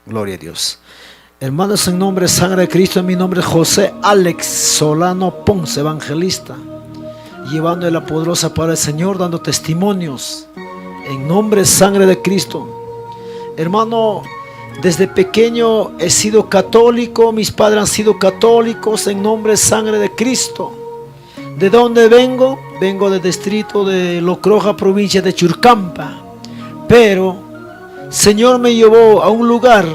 Gloria a Dios. Hermanos, en nombre de sangre de Cristo, en mi nombre es José Alex Solano Ponce, evangelista, llevando la poderosa palabra del Señor, dando testimonios en nombre de sangre de Cristo. Hermano, desde pequeño he sido católico, mis padres han sido católicos en nombre de sangre de Cristo. ¿De dónde vengo? Vengo del distrito de Locroja, provincia de Churcampa. Pero Señor me llevó a un lugar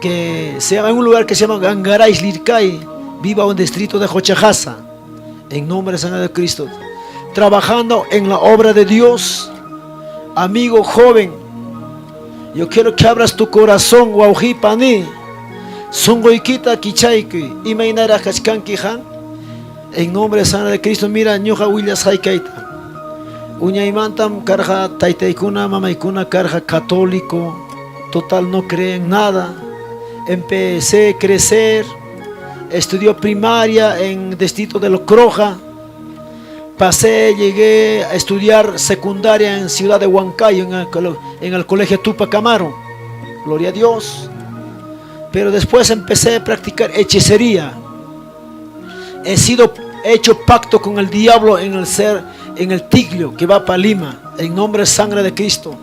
que se llama, un lugar que se llama Gangarais Lircay, viva un distrito de Jochajasa, en nombre de Sangre de Cristo, trabajando en la obra de Dios. Amigo joven, yo quiero que abras tu corazón, wawqi pani, sunquykita kichaykuy, imaynaraq kachkanki qan? En nombre de Sangre de Cristo, mira, ñuqa willasqay kayta. Uñaymantam karqa taytaykuna, mamaykuna karqa católico, total no creen nada. Empecé a crecer, estudió primaria en distrito de Locroja. Pasé, llegué a estudiar secundaria en Ciudad de Huancayo, en el colegio Tupac Amaru. Gloria a Dios. Pero después empecé a practicar hechicería. He sido hecho pacto con el diablo en el ser, en el Tiglio que va para Lima, en nombre de sangre de Cristo.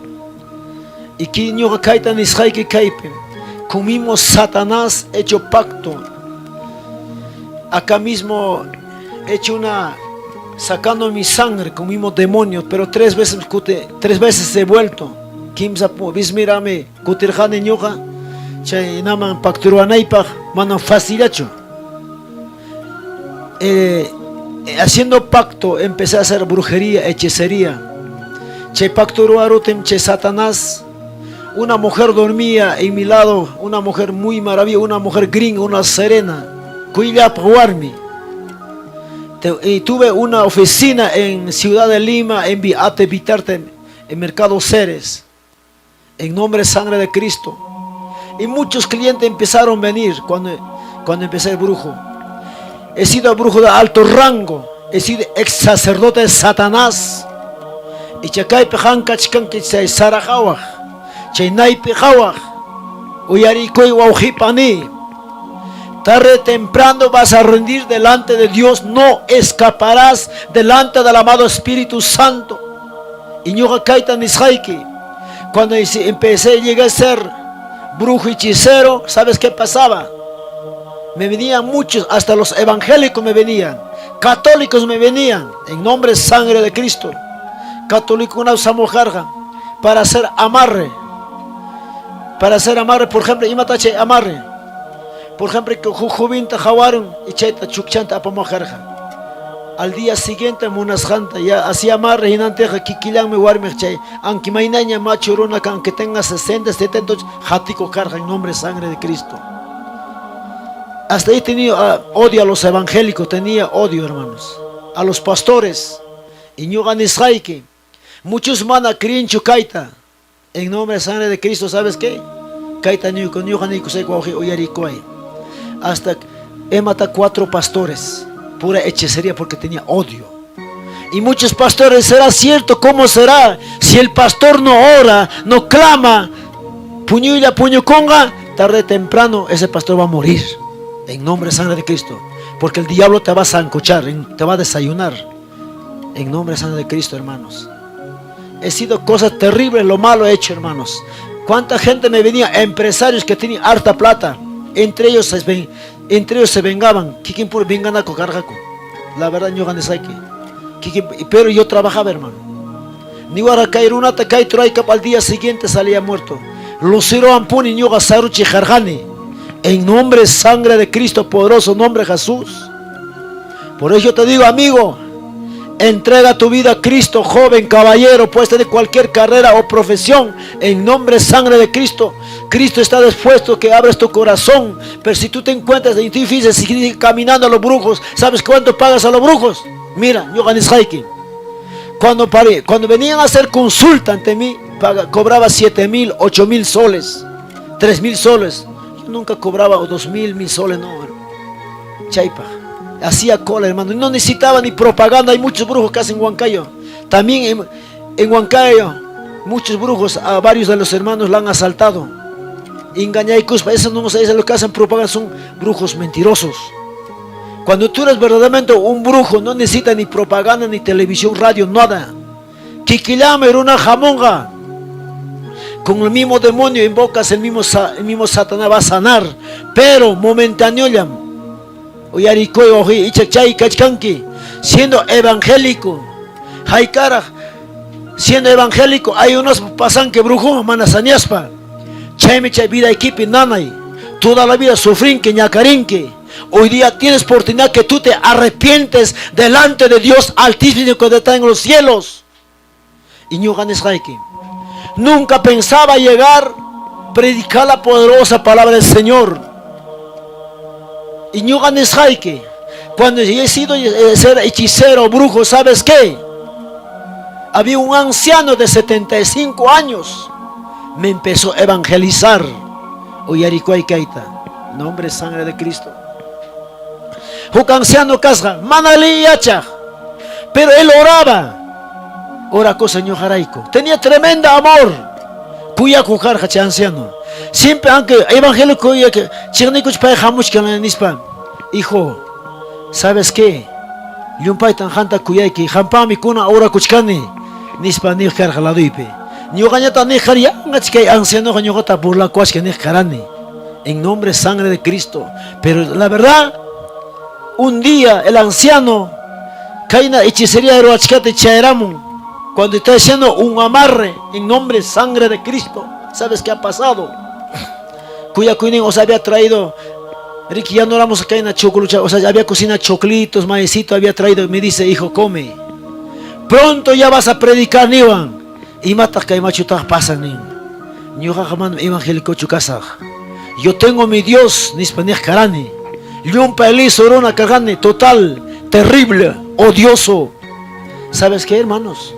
Y que ñuqa kayta nisqayki kaypi. Comimos Satanás hecho pacto. Acá mismo he hecho una sacando mi sangre, comimos demonios, pero tres veces tres veces he vuelto. Kimsa bismirami kutirqani ñuqa chay naman pacturuanaypaq mana facilachu. Haciendo pacto empecé a hacer brujería, hechicería. Chay pacto ruarutim chay Satanás. Una mujer dormía en mi lado, una mujer muy maravillosa, una mujer gringa, una serena. Kuyayllapaq warmi. Y tuve una oficina en Ciudad de Lima, en Ate Vitarte, en Mercado Ceres, en nombre de sangre de Cristo. Y muchos clientes empezaron a venir cuando empecé el brujo. He sido brujo de alto rango, he sido ex sacerdote de Satanás. Y chakaypi qan kachkanki chay sara qhawaq, chay naypi qhawaq, uyarikuy wawqi pani. Tarde o temprano vas a rendir delante de Dios, no escaparás delante del amado Espíritu Santo. Y ñuqa kayta nisqayki. Cuando empecé, llegué a ser brujo hechicero, ¿sabes qué pasaba? Me venían muchos, hasta los evangélicos me venían, católicos me venían, en nombre de sangre de Cristo. Católico una para hacer amarre. Para hacer amarre, por ejemplo, imataq chay amarre. Por ejemplo, huk jovinta qhawarun y chayta chukchanta apamuq karqa. Al día siguiente munasqanta ya hacía amarre hinantiqa kikillanmi warmiq chay aunque maynaña machu runa aunque tenga 60, 70 qatikuq karqa en nombre de sangre de Cristo. Hasta ahí tenía odio a los evangélicos, tenía odio, hermanos, a los pastores. Y ñuqa nisqayki, muchos mana creenchu kayta. En nombre de sangre de Cristo, ¿sabes qué? Kayta ñuqa ñuqa niykusayki wawqi uyarikuway. Hasta he matado cuatro pastores, pura hechicería porque tenía odio. Y muchos pastores, ¿será cierto? ¿Cómo será? Si el pastor no ora, no clama, puñuylla puñukunqa, tarde o temprano ese pastor va a morir. En nombre de sangre de Cristo. Porque el diablo te va a sancochar, te va a desayunar. En nombre de sangre de Cristo, hermanos. He sido cosas terribles, lo malo he hecho, hermanos. ¿Cuánta gente me venía? Empresarios que tenían harta plata. Entre ellos se vengaban. Kikin pura venganakuq karqaku. La verdad, ñuqa nisqayki. Pero yo trabajaba, hermano. Niwarqa kay runata kay turaykap al día siguiente salía muerto. Lucerowan puni ñuqa saruchi karqani. En nombre sangre de Cristo, poderoso nombre de Jesús. Por eso te digo, amigo, entrega tu vida a Cristo, joven, caballero, puedes tener cualquier carrera o profesión, en nombre sangre de Cristo. Cristo está dispuesto que abres tu corazón, pero si tú te encuentras en difícil, si caminando a los brujos, ¿sabes cuánto pagas a los brujos? Mira, ñuqa nisqayki. Cuando venían a hacer consulta ante mí, cobraba 7.000, 8.000 soles, 3.000 soles. Yo nunca cobraba 2.000, 1.000 soles, no. Chaypa. Hacía cola, hermano. No necesitaba ni propaganda. Hay muchos brujos que hacen Huancayo. También en Huancayo, muchos brujos, a varios de los hermanos la han asaltado. Engañaykuspa, eso no es lo que hacen propaganda, son brujos mentirosos. Cuando tú eres verdaderamente un brujo, no necesitas ni propaganda, ni televisión, radio, nada. Kikillanmi runa hamunqa. Con el mismo demonio invocas, el mismo Satanás va a sanar, pero momentáneollam. Uyarikuy wawqiy, icha chay kachkanki, siendo evangélico, haykaraq siendo evangélico, hay unos pasanki brujo mana sañaspa. Chaymi chay vidaykipi nanay, toda la vida sufrinki, ñakarinki. Hoy día tienes oportunidad que tú te arrepientes delante de Dios Altísimo que está en los cielos. Y ñuqa nisqayki, nunca pensaba llegar a predicar la poderosa palabra del Señor. Y ñuqa nisqayki, cuando he sido ser hechicero, brujo, ¿sabes qué? Había un anciano de 75 años, me empezó a evangelizar. Uyarikuy kayta, nombre sangre de Cristo. Huk anciano kasqa, mana yachaq, pero él oraba. Orakuspa ñuqarayku. Tenía tremenda amor. Kuyakuq karqa chay anciano. Siempre aunque evangélico chiqnikuch pay hamuchkan nispa. Hijo, ¿sabes qué? Llumpaytan qanta kuyayki, qampaqmi kunan orakuchkani, nispa niq karqa laduypi. Ñuqañataq niq kari, yanqach kay ancianoqa ñuqata burlakuwachkan niq karani. En nombre sangre de Cristo. Pero la verdad, un día el anciano kayna hechicería ruwachkata chayaramun. Cuando está haciendo un amarre en nombre sangre de Cristo. ¿Sabes qué ha pasado? Kuyakuynin, o sea, había traído, Ricky, ya no éramos acá en la chocolucha, o sea, había cocina choclitos, maicito había traído. Me dice: "Hijo, come. Pronto ya vas a predicar", niwan. Imataq kay machutaq pasan nin. Ñuqaqa manam evangélicochu kasaq. Yo tengo mi Dios, nispa niq karani. Llumpay liso runa karqani, total, terrible, odioso. ¿Sabes qué, hermanos?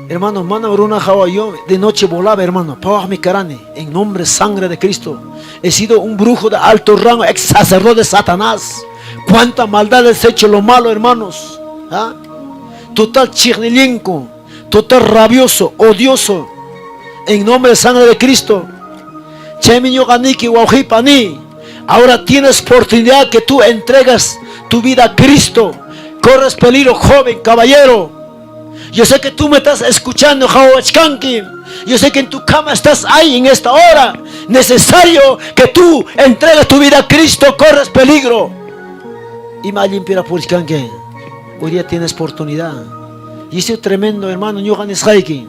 Hermano, mana runa hawa, yo de noche volaba, hermano. Pawaqmi karani, en nombre sangre de Cristo. He sido un brujo de alto rango, ex sacerdote de Satanás. Cuánta maldad has hecho lo malo, hermanos. ¿Ah? Total chiqnilinko, total rabioso, odioso. En nombre de sangre de Cristo. Chaymi ñuqaniki wawqipani. Ahora tienes oportunidad que tú entregas tu vida a Cristo. Corres peligro, joven, caballero. Yo sé que tú me estás escuchando, qhawachkanki. Yo sé que en tu cama estás ahí en esta hora. Necesario que tú entregues tu vida a Cristo. Corres peligro. Y purichkanki. Hoy día tienes oportunidad. Y ese es tremendo, hermano. Ñuqa nisqayki.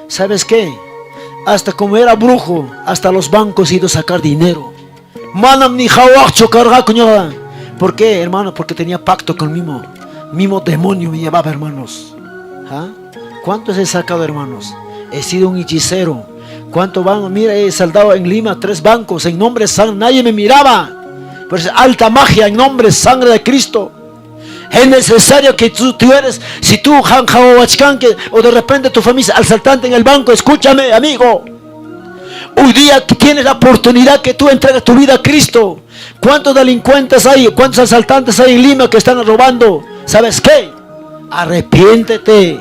¿Sabes qué? Hasta como era brujo, hasta los bancos he ido a sacar dinero. Manam ni qhawaqchu karqaku ñuqa. ¿Por qué, hermano? Porque tenía pacto con el mismo demonio me llevaba, hermanos. ¿Ah? ¿Cuántos he sacado, hermanos? He sido un hechicero. ¿Cuánto van? Mira, he saldado en Lima tres bancos en nombre de sangre. Nadie me miraba. Pero es alta magia en nombre de sangre de Cristo. Es necesario que tú eres, si tú, o de repente tu familia asaltante en el banco, escúchame, amigo. Hoy día tienes la oportunidad que tú entregas tu vida a Cristo. ¿Cuántos delincuentes hay? ¿Cuántos asaltantes hay en Lima que están robando? ¿Sabes qué? Arrepiéntete.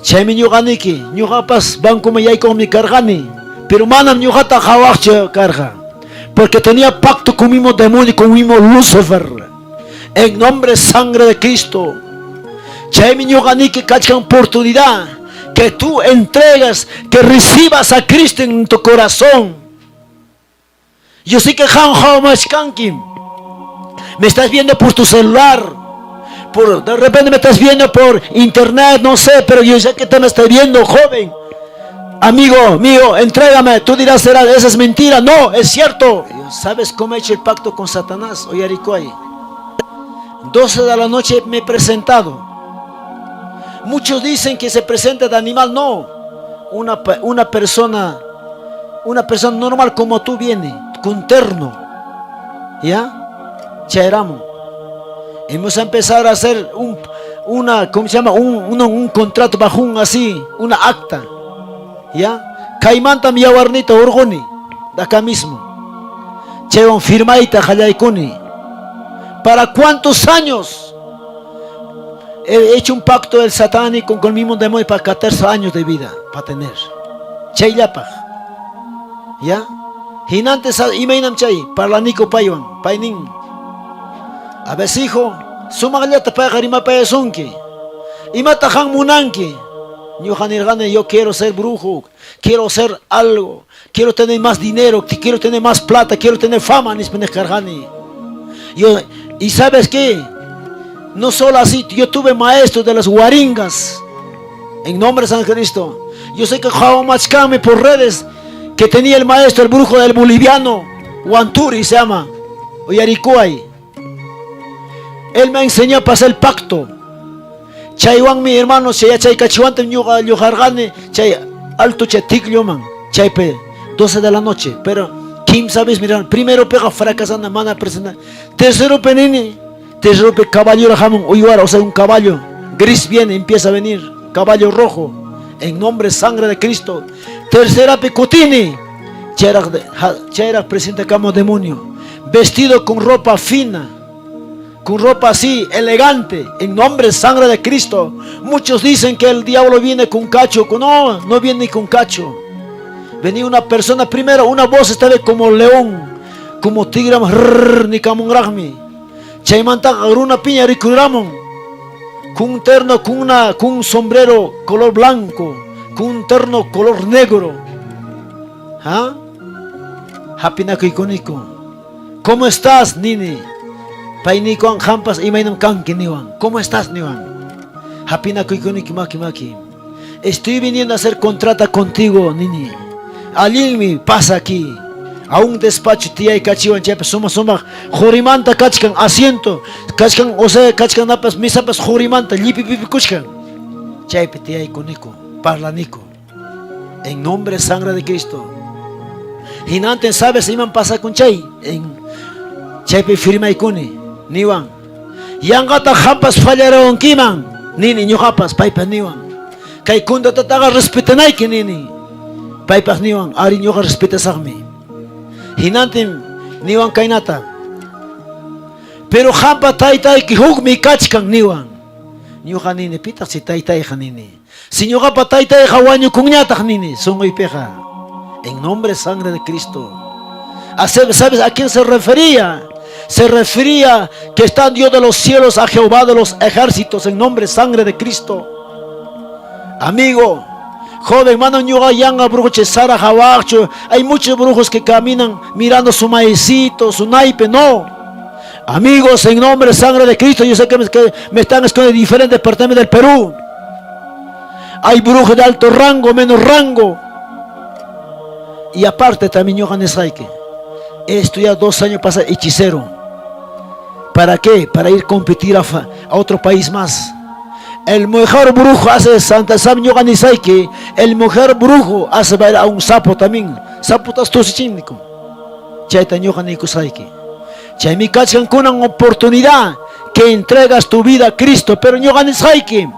Chaymi ñuqaniki, ñuqapas bancoman yaykuqmi karqani, pero manam ñuqata qhawaqchu karqa. Porque tenía pacto con el mismo demonio, con el mismo Lucifer. En nombre sangre de Cristo. Chaymi ñuqaniki kachkan oportunidad que tú entregas, que recibas a Cristo en tu corazón. Yo sé que qam me estás viendo por tu celular. De repente me estás viendo por internet, no sé, pero yo sé que te me estás viendo, joven. Amigo mío, entrégame. Tú dirás, será, esa es mentira. No, es cierto. ¿Sabes cómo he hecho el pacto con Satanás? Uyarikuy. 12 de la noche me he presentado. Muchos dicen que se presenta de animal. No. Una persona normal como tú viene, con terno. ¿Ya? Chayaramun. Hemos a empezar a hacer una, ¿cómo se llama? Un contrato bajo un así, una acta. ¿Ya? Kaymantam yawarnita hurquni, de acá mismo. Chaywan firmayta qallaykuni. ¿Para cuántos años? He hecho un pacto del satánico con el mismo demonio para 14 años de vida, para tener. Chayllapaq. Ya? Hinantes imaynam chay parlaniku paywan, pay nin. A ver, hijo, sumaqllata payqa rimapayasunki. Imata qan munanki? Ñuqa nirqani, yo quiero ser brujo, quiero ser algo, quiero tener más dinero, quiero tener más plata, quiero tener fama, nispa niq karqani. Yo, y sabes qué? No solo así, yo tuve maestro de las huaringas. En nombre de San Cristo. Yo sé que qhawamachkanmi por redes que tenía el maestro, el brujo del boliviano, Huanturi se llama, Uyarikuay. Él me enseñó a pasar el pacto. Chaywanmi hermano, chay yachaykachiwanta ñuqa lluqarqani chay alto chay tiklluman, chaypi 12 de la noche, pero kimsa vez miran, primero pega fracasando, mana presenta. Tercero nini, tercero pe caballo hamun uywara, o sea, un caballo gris viene, empieza a venir, caballo rojo, en nombre sangre de Cristo. Tercera pe kutini, chayraq presenta como demonio, vestido con ropa fina, con ropa así, elegante, en nombre sangre de Cristo. Muchos dicen que el diablo viene con cacho. No, no viene con cacho. Venía una persona, primero una voz estaba como león, como tigre, ni kamunraqmi. Chaymantaqa runa piña rikuriramun, con un terno, con un sombrero color blanco, con un terno color negro. ¿Ah? Hapinakuykuniku. ¿Cómo estás, nini? Paynikuan qampas imaynam kanki niwan. ¿Cómo estás, niwan? Hapinakuykuniki maki maki. Estoy viniendo a hacer contrata contigo, nini. Allinmi pasa aquí. A un despacho tiyaykachiwan chaypas suma sumaq qurimanta kachkan asiento kachkan, o sea, kachkan napas misapas qurimanta llipipipikuchkan. Chaypi tiyaykuniku, parlaniku. En nombre sangre de Cristo. Hinantin sabes iman pasakun chay en chaypi firmaykuni niwan. Yanqata qampas fallaruwankiman nini ñuqapas paypa niwan. Kay contratataqa respetanayki nini. Paypaq niwan, ari ñuqa respetasaqmi. Hinantin niwan kaynata. Pero qampa taytayki hukmi kachkan niwan. Ñuqa nini, pitaq si taytayqa nini. Si ñuqapa taytayqa wañukunñataq nini, sunquypiqa. En nombre sangre de Cristo. ¿Sabes a quién se refería? Se refería que está Dios de los cielos, a Jehová de los ejércitos, en nombre sangre de Cristo. Amigo, joven, mano ñuqa yanqa brujo sara hawaqchu. Hay muchos brujos que caminan mirando su maicito, su naipe. No. Amigos, en nombre sangre de Cristo, yo sé que me están escondiendo en diferentes departamentos del Perú. Hay brujos de alto rango, menos rango. Y aparte también ñuqa nisqayki. He estudiado 2 años para ser hechicero. ¿Para qué? Para ir a competir a otro país más. El mejor brujo hace Santa Sam ñuqa nisqayki. El mejor brujo hace bailar a un sapo también. Sapo tas tusichinico. Chayta ñuqa nikusqayki. Chaymi kachkan kunan oportunidad que entregas tu vida a Cristo. Pero ñuqa nisqayki.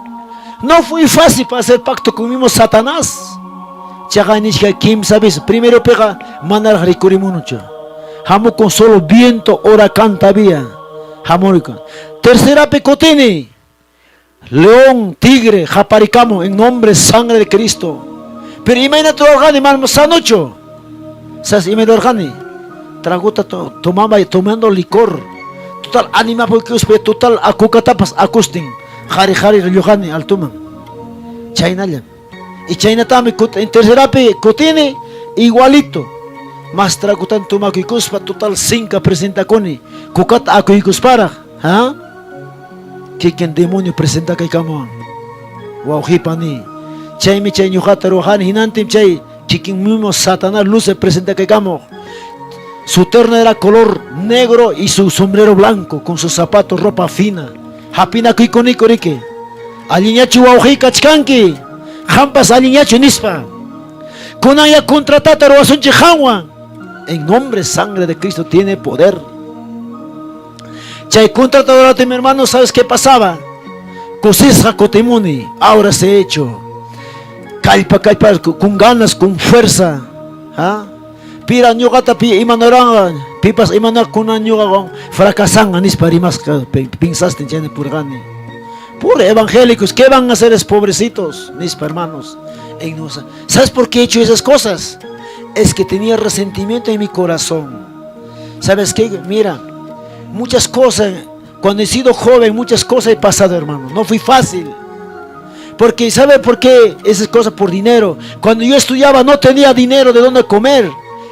No fue fácil para hacer pacto con mismo Satanás. Chaqa nishka kimsa veces. Primero pega manaraq rikurimunuchu. Hamukun solo viento, huracán todavía. Hamurika. Tercera pe kutini. León, tigre, qaparikamo en nombre sangre de Cristo. Pero imaynata ruwarqani manam sanuchu. Sas imayna ruwarqani. Traguta tomaba y tomando licor. Total anima porque total akukatapas akustin. Qhari qhari lluqani altuman. Chaynalla. Y chaynatami en tercerapi kutini igualito. Mas tragutan tomakuykuspa total sinka presentakuni. Kukata akuykusparaq. ¿Ah? Kikin demonio presentakaykamuwan. Wawqipani. Chaymi chay ñuqata ruwaqani hinantin chay kikin mismo Satanás luce presentakaykamuq. Su terno era color negro y su sombrero blanco con sus zapatos, ropa fina. Hapinakuykuniko riki. Allinllachu wawqiy kachkanki. Qampas allinllachu nispa. Kunan ya contratata ruwasunchik qanwan. En nombre sangre de Cristo tiene poder. Chay contrato mi hermano, ¿sabes qué pasaba? Kusisqa kutimuni, ahora se ha hecho. Kallpa, kallpa, con ganas, con fuerza. ¿Ah? Pira ñuqata pi imanaranga, pipas imanar kunan ñuqa fracasanga nispa rimasqa pensaste chayna purqani. Puro evangélicos, ¿qué van a hacer esos pobrecitos? Nispa hermanos. ¿Sabes por qué he hecho esas cosas? Es que tenía resentimiento en mi corazón. ¿Sabes qué? Mira, muchas cosas, cuando he sido joven, muchas cosas he pasado, hermano. No fui fácil. Porque, ¿sabe por qué esas cosas? Por dinero. Cuando yo estudiaba no tenía dinero de dónde comer.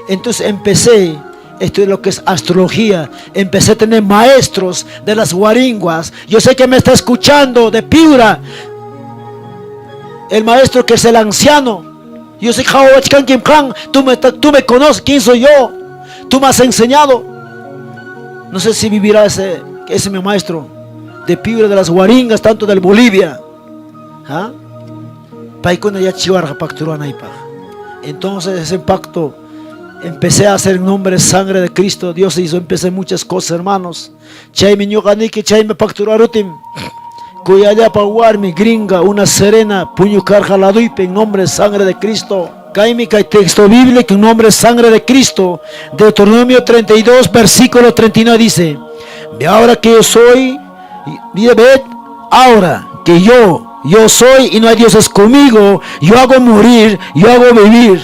Entonces empecé esto es lo que es astrología. Empecé a tener maestros de las huaringuas. Yo sé que me está escuchando de Piura. El maestro que es el anciano. Yo sé tú me conoces, quién soy yo. Tú me has enseñado. No sé si vivirá ese mi maestro de Piura, de las huaringas, tanto del Bolivia. ¿Ah? Entonces ese pacto empecé a hacer en nombre de sangre de Cristo. Dios hizo, empecé muchas cosas, hermanos. Chaymi ñuqaniki chaymi pacto ruwarutim. Kuyallapa warmi gringa una serena puñukarqa laduypi en nombre de sangre de Cristo. Kaymi kay texto bíblico en nombre de sangre de Cristo. Deuteronomio 32, versículo 39 dice: Ve ahora que yo soy, ved ahora que yo soy y no hay dioses conmigo. Yo hago morir, yo hago vivir.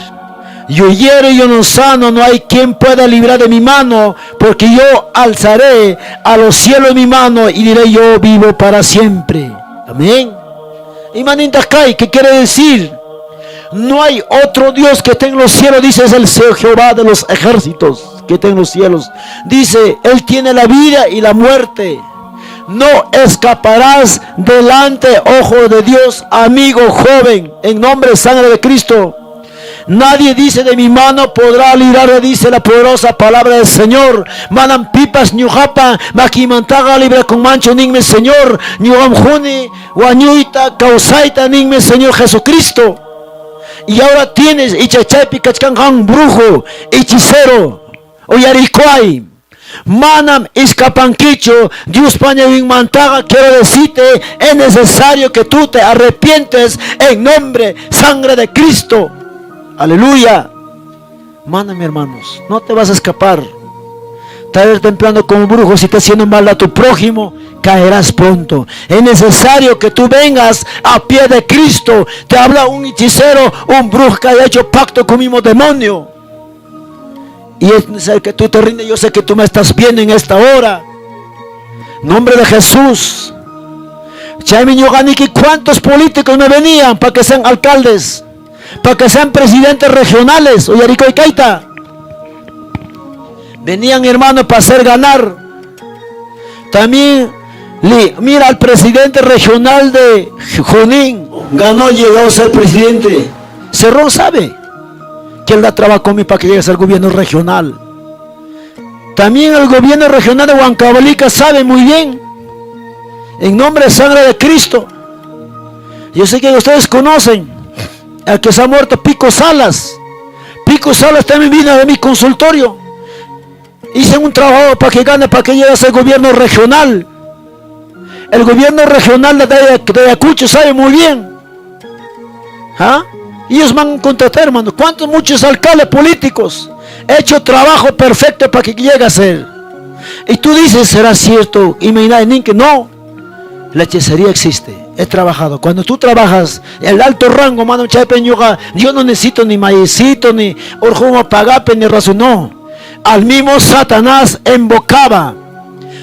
Yo hiero y yo no sano, no hay quien pueda librar de mi mano, porque yo alzaré a los cielos mi mano y diré: yo vivo para siempre. Amén. Y kai, ¿qué quiere decir? No hay otro Dios que esté en los cielos, dice, es el Jehová de los ejércitos que está en los cielos. Dice, Él tiene la vida y la muerte. No escaparás delante, ojo de Dios, amigo joven, en nombre de sangre de Cristo. Nadie dice de mi mano podrá librar, dice la poderosa palabra del Señor. Manam pipas ñuqapa makimantaqa librakunmanchu ninmi Señor. Ñuqam quni wañuyta kawsayta ninmi Señor Jesucristo. Y ahora tienes ichachaypi kachkan brujo, hechicero, uyarikuay. Manam escapankichu, Dios mantaga, quiero decirte, es necesario que tú te arrepientes en nombre, sangre de Cristo. Aleluya. Mándame, hermanos, no te vas a escapar. Tarde temprano como brujo, si estás haciendo mal a tu prójimo, caerás pronto. Es necesario que tú vengas a pie de Cristo. Te habla un hechicero, un brujo que haya hecho pacto con el mismo demonio. Y es necesario que tú te rindes. Yo sé que tú me estás viendo en esta hora. Nombre de Jesús. ¿Cuántos políticos me venían para que sean alcaldes? Para que sean presidentes regionales. Uyarikuy kayta. Venían, hermano, para hacer ganar. También, mira, al presidente regional de Junín ganó, llegó a ser presidente. Cerrón sabe que él da trabajo conmigo para que llegue a ser gobierno regional. También el gobierno regional de Huancavelica sabe muy bien. En nombre de sangre de Cristo. Yo sé que ustedes conocen al que se ha muerto, Pico Salas. Pico Salas también vino de mi consultorio. Hice un trabajo para que gane, para que llegue a ser gobierno regional. El gobierno regional de Ayacucho sabe muy bien. ¿Ah? Ellos van a contratar, hermano. ¿Cuántos muchos alcaldes políticos? He hecho trabajo perfecto para que llegue a ser. Y tú dices, ¿será cierto? Y me dirán que no. La hechicería existe. He trabajado. Cuando tú trabajas el alto rango, mano, yo no necesito ni maicito, ni orjuma pagape, ni razón. No. Al mismo Satanás invocaba.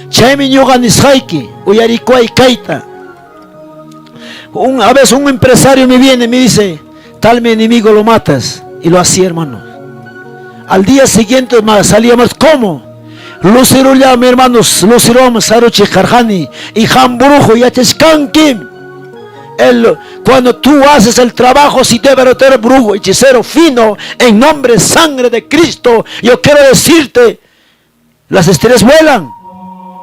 Chaymi ñuqa nisqayki, uyarikuay kayta. A veces un empresario me viene y me dice: tal mi enemigo lo matas. Y lo hacía, hermano. Al día siguiente salía más, ¿cómo? Lucero ya, mi hermanos, Lucero saruchi karqani y qam brujo yachachkanki. Cuando tú haces el trabajo, si debe tener brujo, hechicero fino, en nombre sangre de Cristo, yo quiero decirte, las estrellas vuelan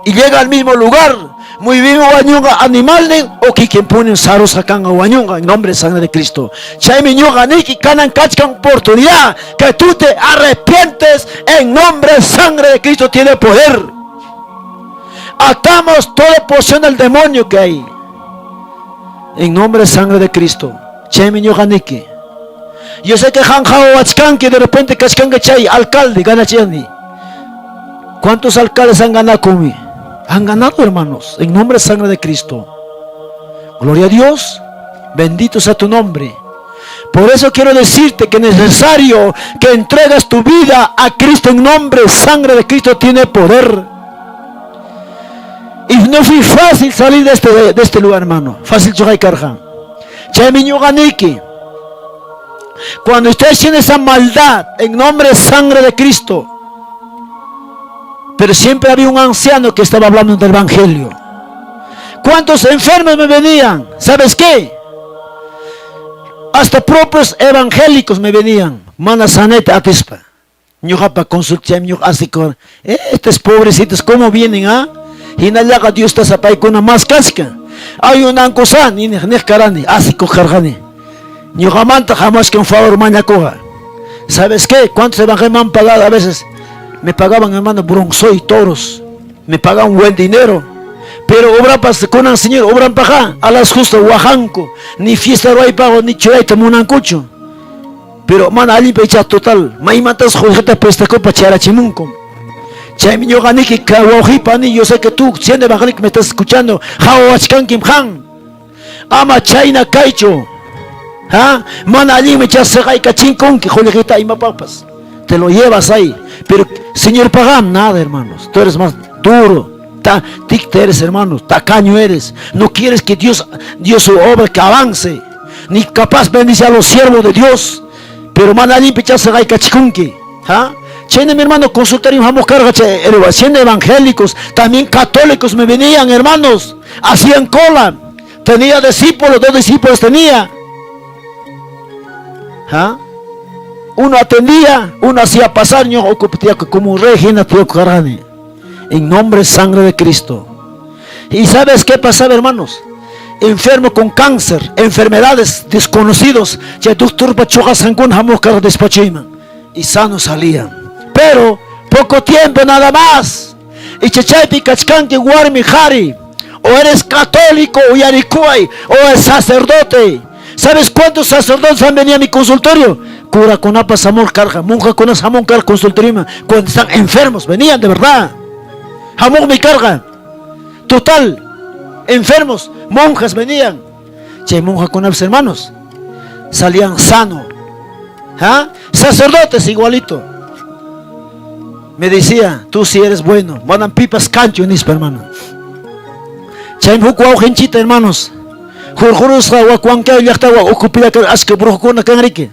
y llega al mismo lugar. Muy bien, wañunqa animal o quien pone sarusqa kanqa wañunqa en nombre de sangre de Cristo. Chaymi ñuqa niki kanan kachkan oportunidad que tú te arrepientes en nombre de sangre de Cristo tiene poder. Atamos toda porción del demonio que hay. En nombre de sangre de Cristo. Chaymi ñuqa niki. Yo sé que qam qhawachkanki de repente kachkanki chay alcalde ganachani. ¿Cuántos alcaldes han ganado conmigo? Han ganado, hermanos, en nombre de sangre de Cristo. Gloria a Dios. Bendito sea tu nombre. Por eso quiero decirte que es necesario que entregues tu vida a Cristo en nombre, sangre de Cristo tiene poder. Y no fue fácil salir de este lugar, hermano. Fácil karqa. Chaymi ñuqaniki. Cuando usted haciendo esa maldad en nombre de sangre de Cristo, pero siempre había un anciano que estaba hablando del Evangelio. ¿Cuántos enfermos me venían? ¿Sabes qué? Hasta propios evangélicos me venían. Mana sanayta atispa. Ñuqapa consulta ñuqa así. Estos pobrecitos, ¿cómo vienen, ah? Hinallaqa Diosta paykuna maskachkan. Ayunankusa niq niq karani, asikuq karqani. Ñuqamanta hamuchkan favor mañakuqa. ¿Sabes qué? ¿Cuántos evangélicos me han pagado a veces? Me pagaban, hermano, bronzoy, toros. Me pagaban buen dinero. Pero obrapas kunan Señor, obranpaqqa, a las justas waqanku. Ni fiesta pago ni churayta munankuchu. Pero mana allinpa icha total, maymantas qullqita prestakupa chayarachimunku. Chaymi ñuqaniki wawqipani, yo sé que tú, siendo evangélico, me estás escuchando, qhawawachkankim qan. Ama chayna kaychu. ¿Ha? Mana allinmi chasqaykachinkunki qullqita imapapas. Te lo llevas ahí. Pero Señor pagan nada, hermanos. Tú eres más duro. Ticta eres, hermanos. Tacaño eres. No quieres que Dios su obra que avance. Ni capaz bendice a los siervos de Dios. Pero mana allinpi chasqaykachikunki. ¿Ha? Chayna mi hermano consultorio hamuq karqa siendo evangélicos, también católicos me venían, hermanos, hacían cola. Tenía discípulos, dos discípulos tenía. ¿Ah? Uno atendía, uno hacía pasar, yo como un rey karani. En nombre sangre de Cristo. ¿Y sabes qué pasaba, hermanos? Enfermo con cáncer, enfermedades desconocidos. Chay doctor despachayman. Y sano salían. Pero poco tiempo nada más. Y chaypi kachkanki warmi qhari. O eres católico o yarikuay o es sacerdote. ¿Sabes cuántos sacerdotes han venido a mi consultorio? Curakunapas hamuq karqa, monjakunas hamuq karqa consultorio cuando están enfermos, venían de verdad. Hamuqmi karqa. Total, enfermos, monjas venían. Chay monjakunapas hermanos, salían sano. ¿Ah? Sacerdotes igualito. Me decía, tú si eres bueno. Manam pipas kanchu nispa hermano. Chay huk wawqinchita hermanos. Hurqurusqa wak Huancayo llaqtawa ukupilla achka brujukuna kan riki.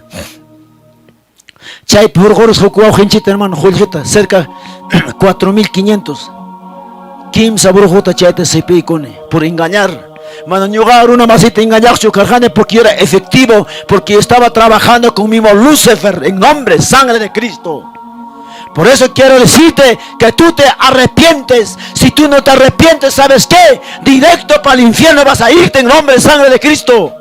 Chaypi hurqurusqa huk wawqinchita hermano qullqita cerca 4500. Kimsa brujuta chayta sipiykuni por engañar. Mana ñuqa runa masita engañaqchu karqani porque yo era efectivo, porque estaba trabajando con mismo Lucifer en nombre, sangre de Cristo. Por eso quiero decirte que tú te arrepientes. Si tú no te arrepientes, ¿sabes qué? Directo para el infierno vas a irte en nombre de sangre de Cristo.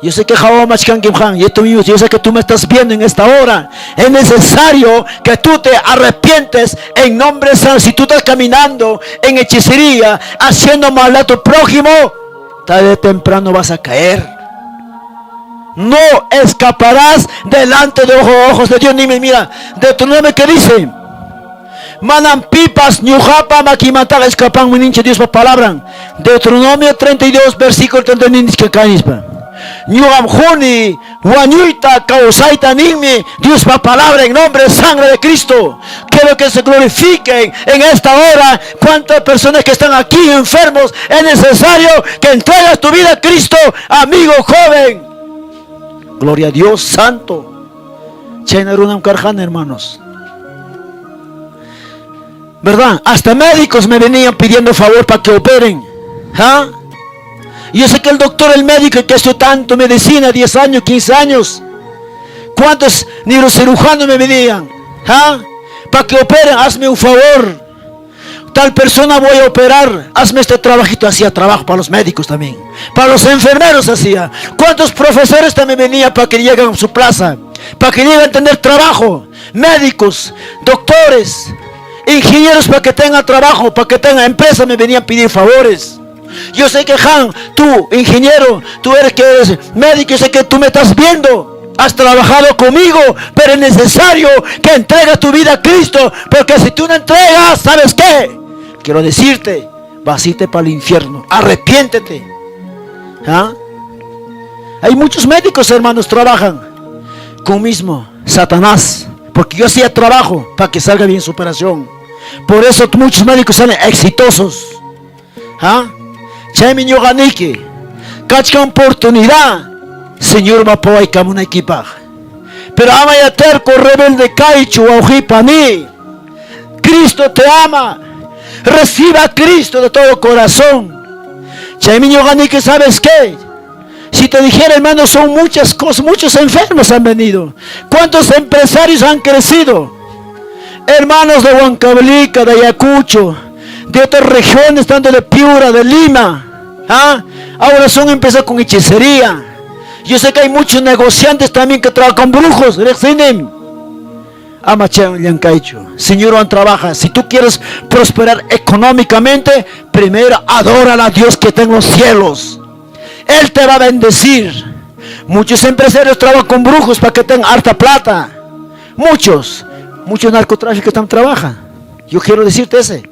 Yo sé que y esto mismo, yo sé que tú me estás viendo en esta hora. Es necesario que tú te arrepientes en nombre de Santo. Si tú estás caminando en hechicería, haciendo mal a tu prójimo, tarde o temprano vas a caer. No escaparás delante de ojos de Dios. Ni me mira. Deuteronomio que dice: Manam pipas ñuqapa makiymantaqa escapan nincha Dios palabra. Deuteronomio 32, versículo 39 kanispa. Ñuqam quni wañuyta kawsayta ninmi Dios palabra en nombre de sangre de Cristo. Quiero que se glorifiquen en esta hora. Cuántas personas que están aquí enfermos. Es necesario que entregues tu vida a Cristo, amigo joven. Gloria a Dios Santo. Chayna runam karqan, hermanos. ¿Verdad? Hasta médicos me venían pidiendo favor para que operen. ¿Ah? Yo sé que el doctor, el médico que ha tanto medicina, 10 años, 15 años. ¿Cuántos neurocirujanos me venían? ¿Ah? Para que operen, hazme un favor. Tal persona voy a operar, hazme este trabajito. Hacía trabajo para los médicos también. Para los enfermeros hacía. ¿Cuántos profesores también venían para que lleguen a su plaza? Para que lleguen a tener trabajo. Médicos, doctores, ingenieros para que tengan trabajo, para que tengan empresa, me venían a pedir favores. Yo sé que qam, tú, ingeniero, tú eres que eres médico, yo sé que tú me estás viendo. Has trabajado conmigo, pero es necesario que entregues tu vida a Cristo, porque si tú no entregas, ¿sabes qué? Quiero decirte, vas a irte para el infierno. Arrepiéntete. ¿Ah? Hay muchos médicos, hermanos, trabajan con mismo Satanás. Porque yo hacía trabajo para que salga bien su operación. Por eso muchos médicos salen exitosos. ¿Ah? Chaymi ñuqaniki kachkan oportunidad Señor mapawaykamunaykipaq. Pero ama ya terco rebelde kaychu wawqipani. Cristo te ama. Reciba a Cristo de todo corazón. Chaymi ñuqaniki, ¿sabes qué? Si te dijera, hermano, son muchas cosas, muchos enfermos han venido. ¿Cuántos empresarios han crecido? Hermanos de Huancavelica, de Ayacucho, de otras regiones, tanto de Piura, de Lima. ¿Ah? Ahora son empezar con hechicería. Yo sé que hay muchos negociantes también que trabajan con brujos. Ama llankaychu. Señor trabaja. Si tú quieres prosperar económicamente, primero adora a Dios que está en los cielos. Él te va a bendecir. Muchos empresarios trabajan con brujos para que tengan harta plata. Muchos. Muchos narcotráficos también trabajan. Yo quiero decirte ese.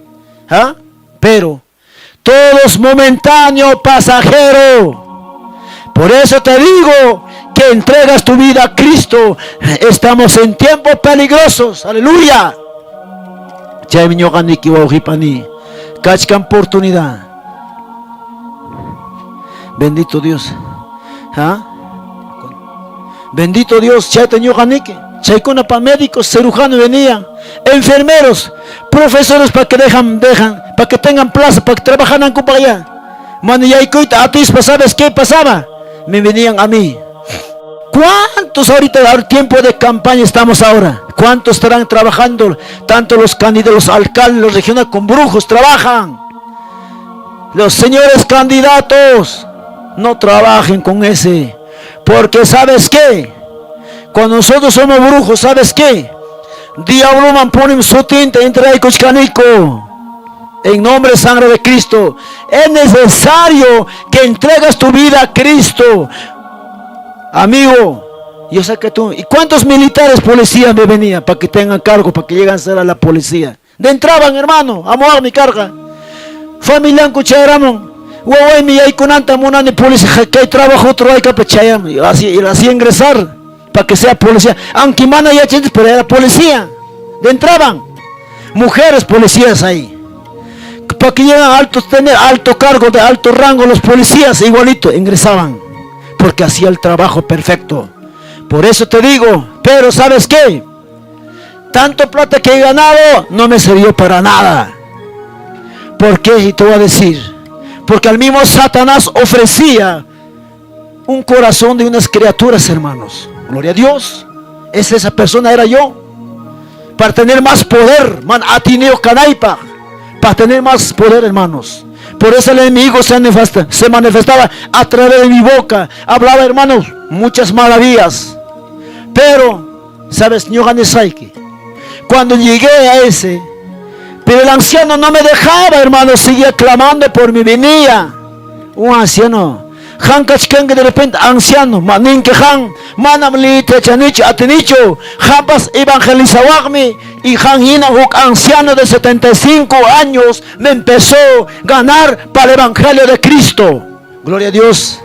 ¿Ah? Pero todo es momentáneo, pasajero. Por eso te digo que entregas tu vida a Cristo. Estamos en tiempos peligrosos. Aleluya. Chaymi ñuqaniki wawqipani. Kachkan oportunidad. Bendito Dios. ¿Ah? Bendito Dios, chayta ñuqaniki. Chaykuna pa médicos, cirujanos venían, enfermeros, profesores para que dejan, para que tengan plaza, para que trabajan para allá. Mana yaykuyta atispa, ¿sabes qué pasaba? Me venían a mí. ¿Cuántos ahorita, al tiempo de campaña estamos ahora? ¿Cuántos estarán trabajando? Tanto los candidatos, los alcaldes, los regionales con brujos trabajan. Los señores candidatos, no trabajen con ese. Porque ¿sabes qué? Cuando nosotros somos brujos, ¿sabes qué? Diablo ponen su tinta entre canico. En nombre de sangre de Cristo. Es necesario que entregas tu vida a Cristo. Amigo, yo sé que tú... ¿Y cuántos militares policías me venían para que tengan cargo, para que lleguen a ser a la policía? De entraban, hermano, a mover mi carga. Familia chayaramun. Wawaymi yaykunanta munani policía, que hay trabajo otro hay que chayam. Así, así ingresar para que sea policía. Aunque mana ya pero era policía. De entraban. Mujeres policías ahí. Para que lleguen a alto, tener alto cargo, de alto rango, los policías igualito ingresaban. Porque hacía el trabajo perfecto. Por eso te digo, pero ¿sabes qué? Tanto plata que he ganado no me sirvió para nada. ¿Por qué? Y te voy a decir. Porque al mismo Satanás ofrecía un corazón de unas criaturas, hermanos. Gloria a Dios. Esa persona era yo. Para tener más poder, man atineo kanaypaq. Para tener más poder, hermanos. Por eso el enemigo se manifestaba a través de mi boca. Hablaba, hermanos, muchas maravillas. Pero, ¿sabes? Cuando llegué a ese, pero el anciano no me dejaba, hermano, seguía clamando por mi venía. Un anciano. Qam kachkanki de repente anciano, maninki qam, manam liyta yachanichu atinichu, qampas evangelizawaqmi y qam hina huk anciano de 75 años me empezó a ganar para el evangelio de Cristo. Gloria a Dios.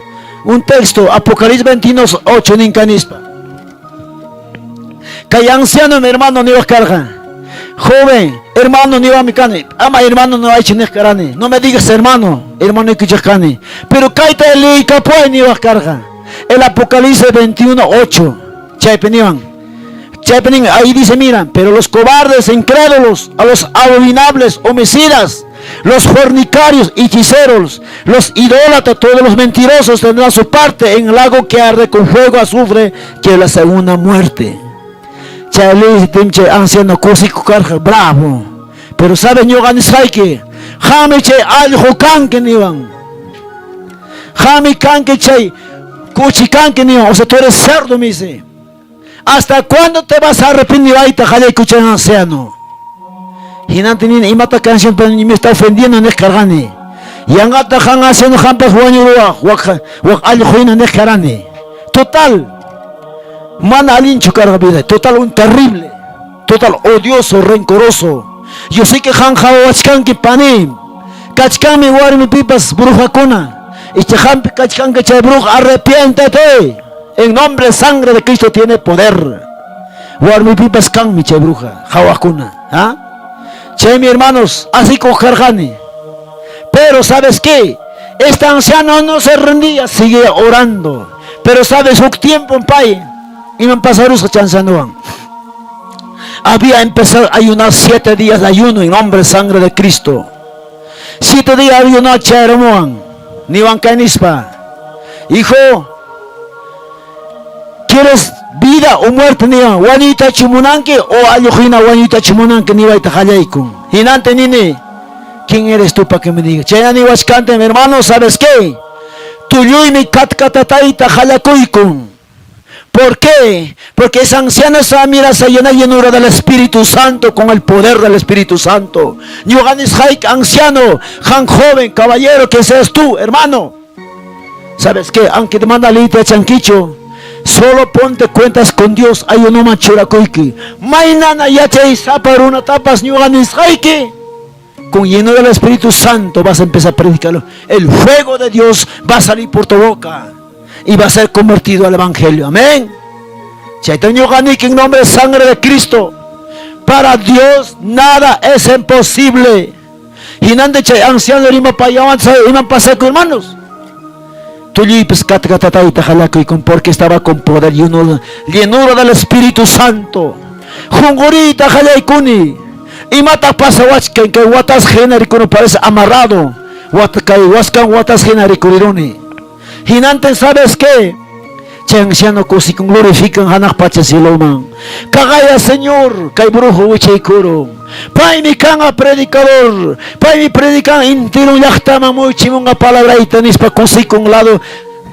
Un texto, Apocalipsis 21, 8, ninkanispa. Kay anciano, mi hermano, ni carga. Joven, hermano, ni va mi kani. Ama hermano, no hay karani. No me digas hermano, hermano kani. Pero kayta liykapuway ni carga. El Apocalipsis 21, 8. Chaypi niwan. Chaypi nin, ahí dice, mira, pero los cobardes, incrédulos, a los abominables, homicidas, los fornicarios, hechiceros, los idólatras, todos los mentirosos tendrán su parte en el lago que arde con fuego azufre, que es la segunda muerte. Chay anciano kusiku karqa bravo. Pero sabe ñuqa nisqayki, qammi chay allqu kanki niwan. Qammi kanki chay kuchi kanki niwan. O sea, tú eres cerdo, me dice. ¿Hasta cuándo te vas a arrepentir? Ahí qallaykuchan anciano. Hinantin nini imata canción pero me está ofendiendo niq karqani. Yanqata qan anciano qampas wañuruwaq wak wak allqu hina niq karani. Total. Mana allinchu karqa vida. Total un terrible. Total odioso, rencoroso. Yo sé que qam qhawachkanki pani. Kachkanmi warmi pipas brujakuna. Icha qampi kachkanki chay bruja, arrepiéntete. En nombre sangre de Cristo tiene poder. Warmipipas kanmi chay bruja, qhawaqkuna. ¿Ah? Chaymi hermanos, así karqani. Pero ¿sabes qué? Este anciano no se rendía, sigue orando. Pero sabes, huk tiempo pay, iman pasarusqa chay ancianowan. Había empezado a ayunar 7 días de ayuno en nombre de sangre de Cristo. 7 días ayunó chayaramuwan. Niwan kay nispa. Hijo, ¿quieres vida o muerte? Niwan, wañuytachu munanki o alluqhina wañuytachu munanki niwayta qallaykun. Hinantin nini, ¿quién eres tú para que me digas? Chayna niwachkante, mi hermano, ¿sabes qué? Tulluymi katkatatayta qallakuykun. ¿Por qué? Porque esa anciana se mira se llena llenura del Espíritu Santo con el poder del Espíritu Santo. Ñuqa nisqayki anciano, qan joven, caballero, que seas tú, hermano. ¿Sabes qué? Aunque te manda lita chanquicho, solo ponte cuentas con Dios, ayunoman churakuyki. Maynana yachaysapa runatapas ñuqa nisqayki. Con lleno del Espíritu Santo vas a empezar a predicarlo. El fuego de Dios va a salir por tu boca y va a ser convertido al Evangelio. Amén. Chayta ñuqa niki en nombre de sangre de Cristo. Para Dios nada es imposible. Hinantin chay anciano rimapayawan iman pasaku hermanos. Tulluypis katkatatayta qallakuykun porque estaba con poder llenura, llenura del Espíritu Santo. Qunquriyta qallaykuni. Imataq pasawachkan kay watas hina rikuni parece amarrado. Wat kay waskan watas hina rikuriruni. Hinantin sabes qué? Chay anciano kusikun glorifican hanaq pacha cieloman. Kaqaya Señor, kay brujo wichaykurun. Paymi kanqa predicador. Paymi predican intirun llaqtaman muychimunqa palabrayta nispa kusikun lado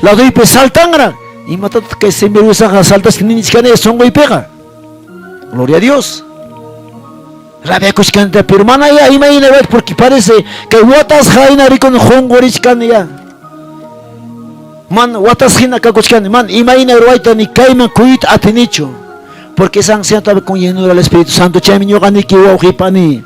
laduypi saltanra. Imatataq kay sinvergüenzaqa saltasqa nichkani sunquypiqa. Gloria a Dios. Rabiakuchkanta, pero mana ya imayna porque parece que watas hina rikun qunqurichkani ya. Man watas hina kakuchkani, man imayna ruwayta ni kayman kuyta atinichu. Porque esa anciano estaba con llenura del Espíritu Santo. Chaymi ñuqa niki wawqipani.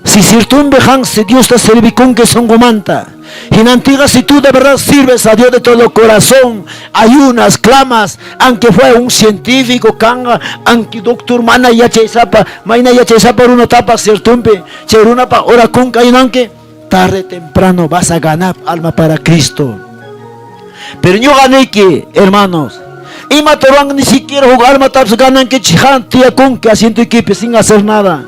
Si sirtumbi qan si Diosta servikunki sunqumanta. Hinantiqa si tú de verdad sirves a Dios de todo corazón, ayunas, clamas, aunque fue un científico, kanqa, aunque doctor mana yachaysapa, mayna yachaysapa runatapas sirtumpi, chay runapa orakunka ayunanki, tarde temprano vas a ganar alma para Cristo. Pero ñuqa niki, hermanos, imata ruwan ni siquiera huk almatapas ganankichik qan tiyakunki asientoykipi sin hacer nada.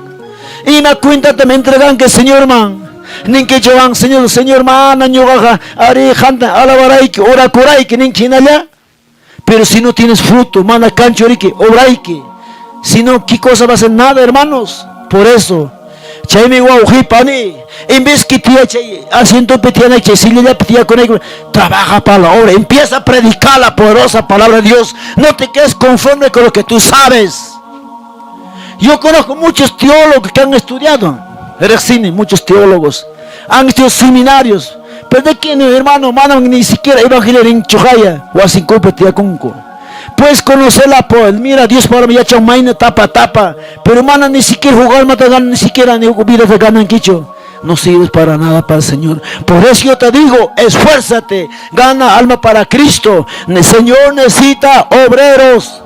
Ima cuentata me entreganki Señorman. Ninkichu Señor, Señor mana ñuqaqa ari qanta alabarayki, orakurayki ninki hinalla. Pero si no tienes fruto, mana kanchu riki, obrayki. Si no, ¿qué cosa va a hacer? Nada, hermanos. Por eso, chaymi wawqipani, en vez que tiya chay asientopi tiyanayki, chay sillallapi tiyakunayki, trabaja para la obra, empieza a predicar la poderosa palabra de Dios. No te quedes conforme con lo que tú sabes. Yo conozco muchos teólogos que han estudiado, riqsini, muchos teólogos, han estudiado seminarios, pero de quién, hermano, mano, ni siquiera evangelio rinchu haya, wasinkupi tiyakunku. Puedes conocerla por mira, Dios para mí ya mayna tapa tapa, pero mana ni siquiera jugar mata ni siquiera ni vida de ganankichu. No sirves para nada para el Señor. Por eso yo te digo, esfuérzate, gana alma para Cristo. El Señor necesita obreros.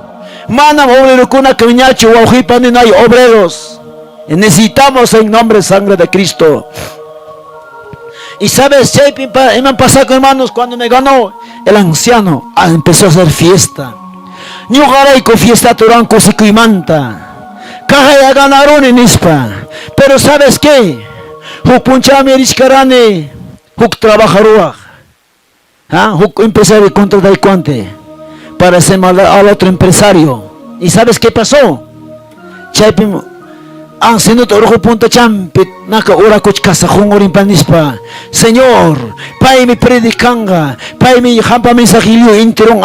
Mana obrerokuna kanñachu wawqipani no hay obreros. Necesitamos en nombre de sangre de Cristo. Y sabes, chaypi iman pasako hermanos, cuando me ganó el anciano, empezó a hacer fiesta. Ñuqarayku fiesta ruran kusikuymanta. Kaqaya ganaruni nispa. Pero sabes qué? Huk punchawmi richkarani huk trabajaruwaq. ¿Ah? Huk empresario contrataykuante para hacer mal al otro empresario. ¿Y sabes qué pasó? Chaypi ancianota urqu puntachampi naka orakuchkasqa qunqurinpa nispa Señor, paymi predicanqa, paymi qampa mensajillo intirun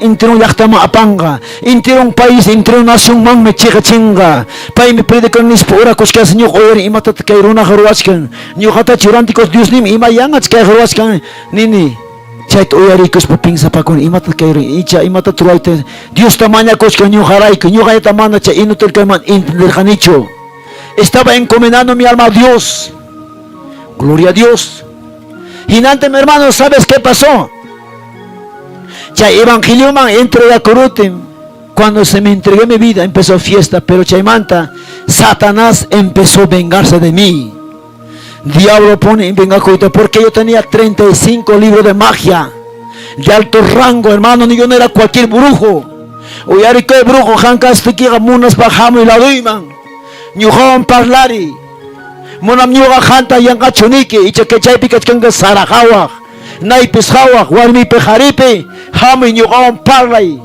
intirun llaqtaman apanqa, intirun país, intirun nacionmanmi chiqachinqa. Paymi predican nispa orakuchkasqa ñuqa uyari imatataq kay runaqa ruwachkan. Ñuqatachu rantikus Dios nimi ima yanqach kayqa ruwachkan nini. Chayta uyarikuspa piensapakuni imatataq kay icha imatataq ruwayta Diosta mañakuchkan ñuqarayku ñuqallata mana chay inútil kayman entenderqanichu. Estaba encomendando mi alma a Dios. Gloria a Dios. Hinantim, hermano, ¿sabes qué pasó? Chay evangelioman entregakurutin, cuando se me entregué mi vida, empezó fiesta, pero chaymanta, Satanás empezó a vengarse de mí. Diablo pone vengakuyta, porque yo tenía 35 libros de magia de alto rango, hermano, ni yo no era cualquier brujo. Uyarikuy brujo, qam kaspaykiqa munaspa hamuy laduyman. Ñuqawan parlari. Manam ñuqa qamta yanqachu niki, icha kay chaypi kachkanqa sara hawaq, naypis hawaq, warmipi qharipi, hamuy ñuqawan parlay.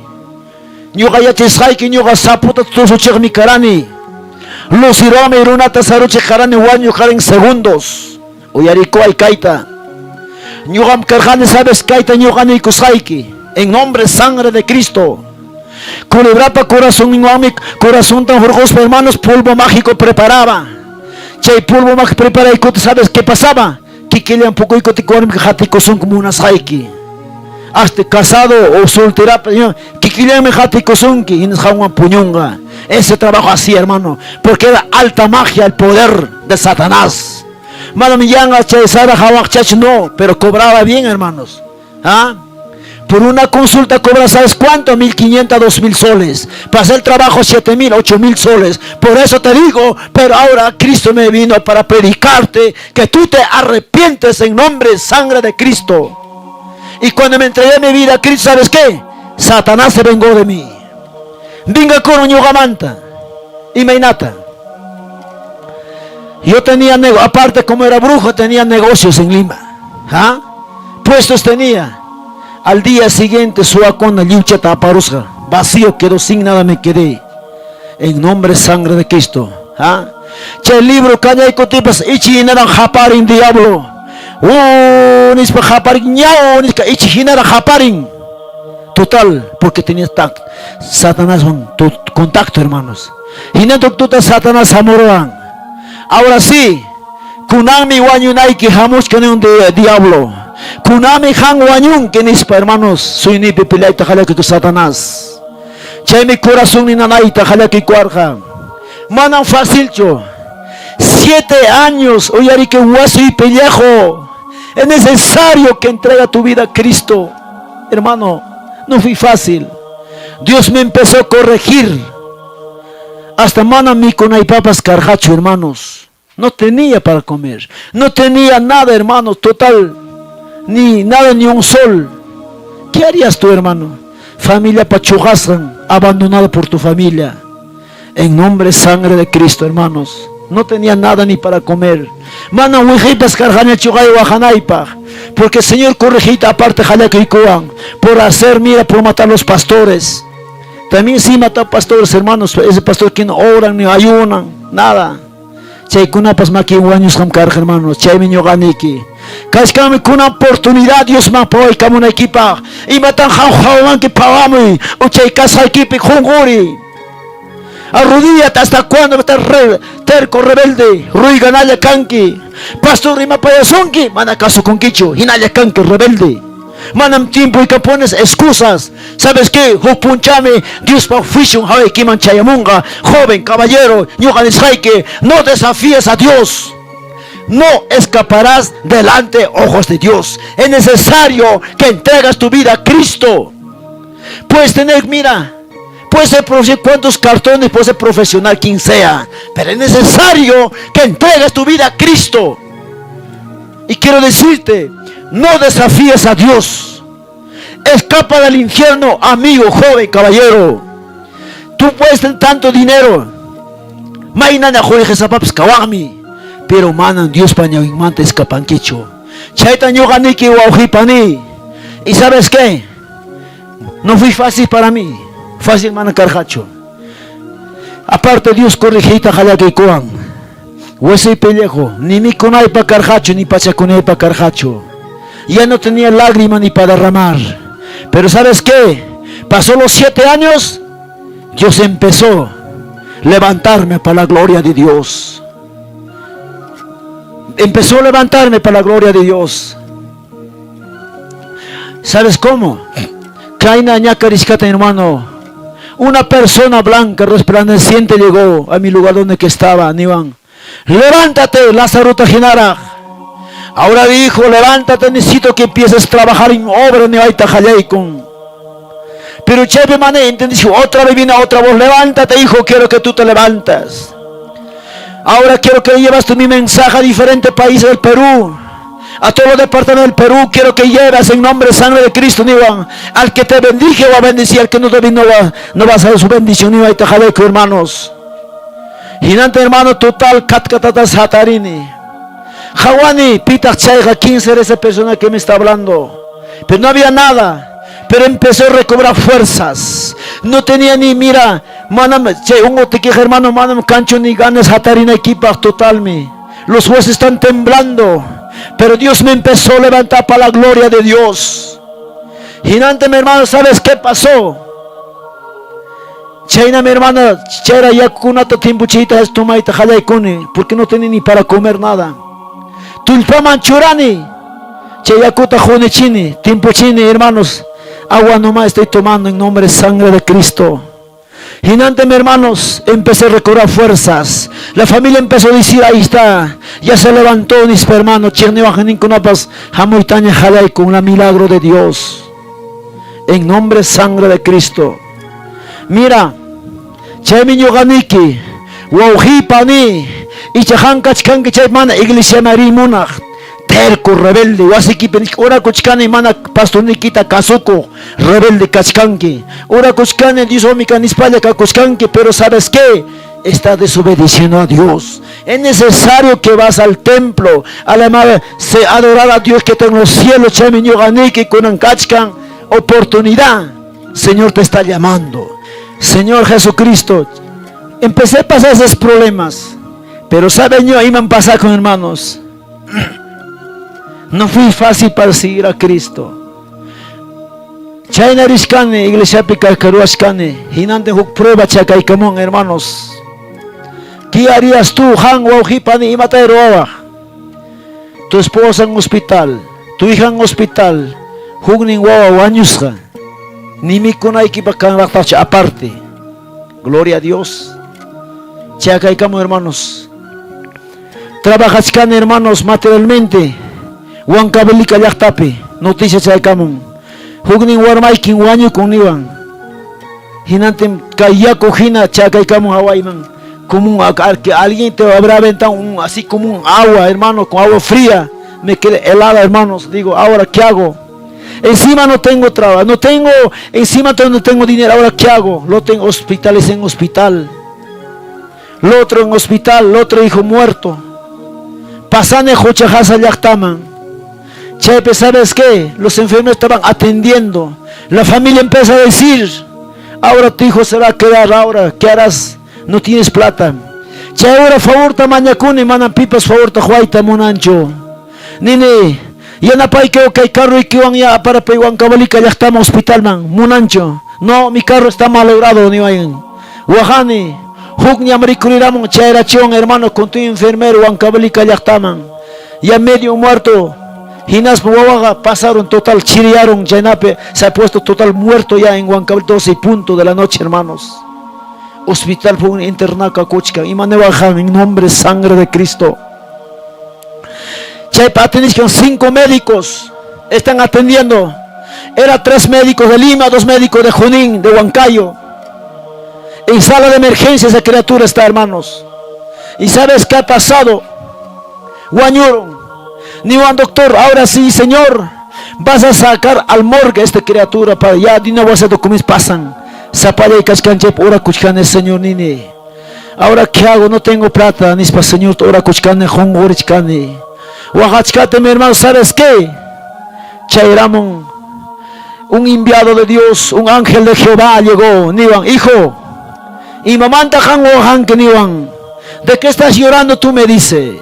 Ñuqa yachasqayki ñuqa sapota tusuchiqmi karani. Luciromi runata saruchiq karani wañuq karin segundos. Uyarikuway kayta. Ñuqam karqani sabes kayta ñuqa niykusqayki. En nombre sangre de Cristo. Culebrapa corazonninwanmi corazonta hurquspa hermanos polvo mágico preparaba. Chay polvo mágico preparaykuta sabes qué pasaba? Kikillan pukuykuti warmika qatikusunki munasqayki. Hasta casado o soltera, kikillanmi qatikusunki hinasqanwan puñunqa. Ese trabajo así, hermano, porque era alta magia el poder de Satanás. Manam yanqa chay sara hawaqchachu no, pero cobraba bien, hermanos. ¿Ah? Por una consulta cobra, ¿sabes cuánto? 1500, 2000 soles. Para hacer el trabajo, 7000, 8000 soles. Por eso te digo, pero ahora Cristo me vino para predicarte que tú te arrepientes en nombre sangre de Cristo. Y cuando me entregué mi vida a Cristo, ¿sabes qué? Satanás se vengó de mí. Vengakurun ñuqamanta. Imaynata. Yo tenía negocio, aparte como era brujo, tenía negocios en Lima. ¿Ah? Puestos tenía. Al día siguiente suwakuna lliwchata aparusqa. Vacío quedó, sin nada me quedé. En nombre sangre de Cristo. ¿Ah? Chay libro kañaykutipas ichi hinaran qaparin diablo. Nispa qaparin ñaw nispa ichi hinaran qaparin. Total, porque tenía Satanás contacto, hermanos. Hinantin tuta Satanás hamuruwan. Ahora sí, kunanmi wañunayki hamuchkan de diablo. Kunanmi qam wañunki nispa, hermanos, sueñoypi peleayta qallaykuy Satanás. Chaymi corazón nanayta qallaykuwarqa. Manam facilchu. 7 años, uyarike hueso y pellejo. Es necesario que entrega tu vida a Cristo. Hermano, no fue fácil. Dios me empezó a corregir. Hasta mana mikunaypaqpas karqachu, hermanos. No tenía para comer. No tenía nada, hermano. Total. Ni nada, ni un sol. ¿Qué harías tú, hermano? Familia pachugasran, abandonada por tu familia. En nombre sangre de Cristo, hermanos. No tenía nada ni para comer. Mana wiqiypas karqañachu waqanaypaq. Porque el Señor corregita aparte qallaykuwan por hacer, mira, por matar a los pastores. También sí mató pastores, hermanos. Ese pastor que no oran ni ayunan, nada. Chaykunapas makin wañusqam karqa, hermanos. Chaymi ñuqaniki. Kachkanmi kuna oportunidad Diosman pawaykamunaykipaq. Imatan qhawanki pawamuy. Uchay kasqaykipi qunquri. Arrodíllate. ¿Hasta cuándo va a estar terco, rebelde? Ruyganalla kanki. Pastor rimapayasunki, mana kasukunkichu. Hinalla kanki, rebelde. Manam tiempo y que pones excusas. ¿Sabes qué? Huk punchawmi Diospa juicio hawaykiman chayamunqa. Joven, caballero, ñuqa nisqayki, no desafíes a Dios. No escaparás delante ojos de Dios. Es necesario que entregas tu vida a Cristo. Puedes tener, mira, puedes ser profesional, cuántos cartones, puedes ser profesional, quien sea. Pero es necesario que entregues tu vida a Cristo. Y quiero decirte, no desafíes a Dios. Escapa del infierno, amigo, joven, caballero. Tú puedes tener tanto dinero. Maynana qullqisapapis kawaqmi. Pero manan Diospa ñawinmanta escapankichu. Chayta ñuqaniki wawqipani. ¿Y sabes qué? No fue fácil para mí. Fácil mana karqachu. Aparte Dios corregita qallaykuwan. Hueso y pellejo. Ni mikunaypa karqachu, ni pachakunaypa karqachu. Ya no tenía lágrima ni para derramar. Pero ¿sabes qué? Pasó los 7 años, Dios empezó a levantarme para la gloria de Dios. Empezó a levantarme para la gloria de Dios. ¿Sabes cómo? Kayna ñakarishkata, hermano. Una persona blanca resplandeciente llegó a mi lugar donde que estaba, niwan. Levántate, Lázaro hinaraq. Ahora dijo, levántate, necesito que empieces a trabajar en obra, niwayta qallaykun. Pero chaypi mana entendí, otra vez viene otra voz, levántate, hijo, quiero que tú te levantas. Ahora quiero que llevas tu mi mensaje a diferentes países del Perú. A todos los departamentos del Perú quiero que llevas en nombre sangre de Cristo, niwan. Al que te bendice va a bendecir, al que no te bendice no va a ser su bendición, niwayta qallayku, hermanos. Hinantin, hermano, total katkatatas hatarini. Qhawani, pitaq chayqa, ¿quién será esa persona que me está hablando? Pero no había nada. Pero empezó a recobrar fuerzas. No tenía ni, mira, manam, chay unquytikiqa, hermano, manam kanchu ni ganas hatarinaykipaq totalmi. Los huesos están temblando. Pero Dios me empezó a levantar para la gloria de Dios. Hinantin, mi hermano, ¿sabes qué pasó? Chayna, mi hermana, chayra yakukunata timpuchiyta tomayta qallaykuni, porque no tenía ni para comer nada. Tullpaman churani, chay yakuta qunichini, timpuchini, hermanos. Agua nomás estoy tomando en nombre de sangre de Cristo. Hinantin, mi hermanos, empecé a recobrar fuerzas. La familia empezó a decir, ahí está, ya se levantó, mis hermanos, chiqniwaqninkunapas, hamuytaña qallayku la milagro de Dios. En nombre sangre de Cristo. Mira, chaymi ñuqaniki, wawqi pani, icha qam kachkanki chay mana iglesiaman riy munaq, terco, rebelde, wasiykipi orakuchkani mana pastornikita kasukuq, rebelde kachkanki. Orakuchkani Dios nispalla kakuchkanki, pero ¿sabes qué? Está desobedeciendo a Dios. Es necesario que vas al templo, a la madre, se adorar a Dios que está en los cielos, chaymi ñuqaniki kunan kachkan oportunidad. Señor te está llamando. Señor Jesucristo, empecé a pasar esos problemas. Pero saben yo, iban a pasar con hermanos. No fue fácil para seguir a Cristo. Chayna richkani, iglesiapi kakaruachkani, hinantin huk prueba chakaykamun, hermanos. ¿Qué harías tú, qam wawqi pani, imata ruwawaq? Tu esposa en hospital, tu hija en hospital, huknin wawa wañusqa. Ni mikunaykipaq kanraqtachu aparte. Gloria a Dios. Chakaykamun, hermanos. Trabajachkani, hermanos, materialmente. Huancavelica llaqtapi, noticia chaykamun. Huknin warmaykin wañukun niwan. Hinantin kay yaku hina chakaykamun hawayman. Como un, que alguien te habrá aventado un, así como un agua, hermano, con agua fría. Me quedé helada, hermanos. Digo, ¿ahora qué hago? Encima no tengo trabajo, no tengo, encima no tengo dinero, ¿ahora qué hago? Lo tengo hospitales en hospital. Lo otro en hospital, lo otro hijo muerto. Pasane huchajasa llaqtaman. Chaypi, ¿sabes qué? Los enfermeros estaban atendiendo. La familia empieza a decir, ahora tu hijo se va a quedar, ahora, ¿qué harás? No tienes plata. Chay ahora favorta mañakuni, manam pipas favorta quwayta munanchu. Nini, yanapayki kay carroykiwan ya aparapay Huancavelica llaqtaman hospitalman, munanchu. No, mi carro está malogrado, niwayan. Waqani, hukñam rikuriramun chayrachiwan, hermano, con tu enfermero Huancavelica llaqtaman. Ya medio muerto. Hinaspa wawaqa pasaron total, chiriyaron, chaynapi se ha puesto total muerto ya en Huancavelica, 12 punto de la noche, hermanos. Hospital fue un internado kakuchkan. Imaniwaq en nombre sangre de Cristo. Chaypi atendishkan cinco médicos están atendiendo. Era tres médicos de Lima, dos médicos de Junín, de Huancayo. En sala de emergencia esa criatura está, hermanos. ¿Y sabes qué ha pasado? Wañurun. Niwan doctor, ahora sí, señor, vas a sacar al morgue a esta criatura para ya de una vez documentos pasan. Sapallay kachkani orakuchkani, señor nini. Ahora qué hago, no tengo plata, nispa señor orakuchkani, qunqurichkani. Waqachkati, mi hermano, ¿sabes qué? Chayramun, un enviado de Dios, un ángel de Jehová llegó. Niwan, hijo, imamanta qam waqanki niwan. ¿De qué estás llorando? Tú me dice.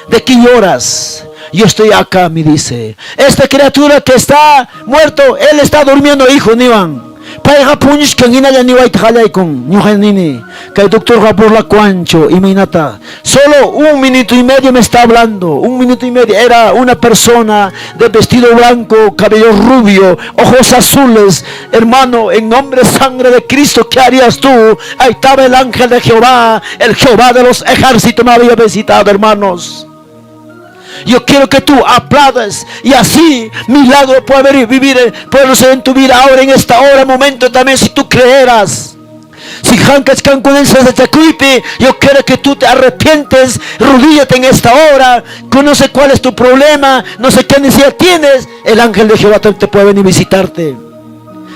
¿De qué lloras? Yo estoy acá, me dice. Esta criatura que está muerto, él está durmiendo, hijo, niwan. Payqa puñuchkan hinalla niwayta qallaykun ñuqa nini kay doctorqa burlakuwanchu imaynata. Solo un minuto y medio me está hablando, un minuto y medio. Era una persona de vestido blanco, cabello rubio, ojos azules. Hermano, en nombre sangre de Cristo, ¿qué harías tú? Ahí estaba el ángel de Jehová, el Jehová de los ejércitos me había visitado, hermanos. Yo quiero que tú aplaudas y así milagro puede vivir, puede ser en tu vida ahora, en esta hora, momento también, si tú creerás. Si yo quiero que tú te arrepientes, rodíllate en esta hora. Conoce cuál es tu problema, no sé qué necesidad tienes. El ángel de Jehová te puede venir a visitarte.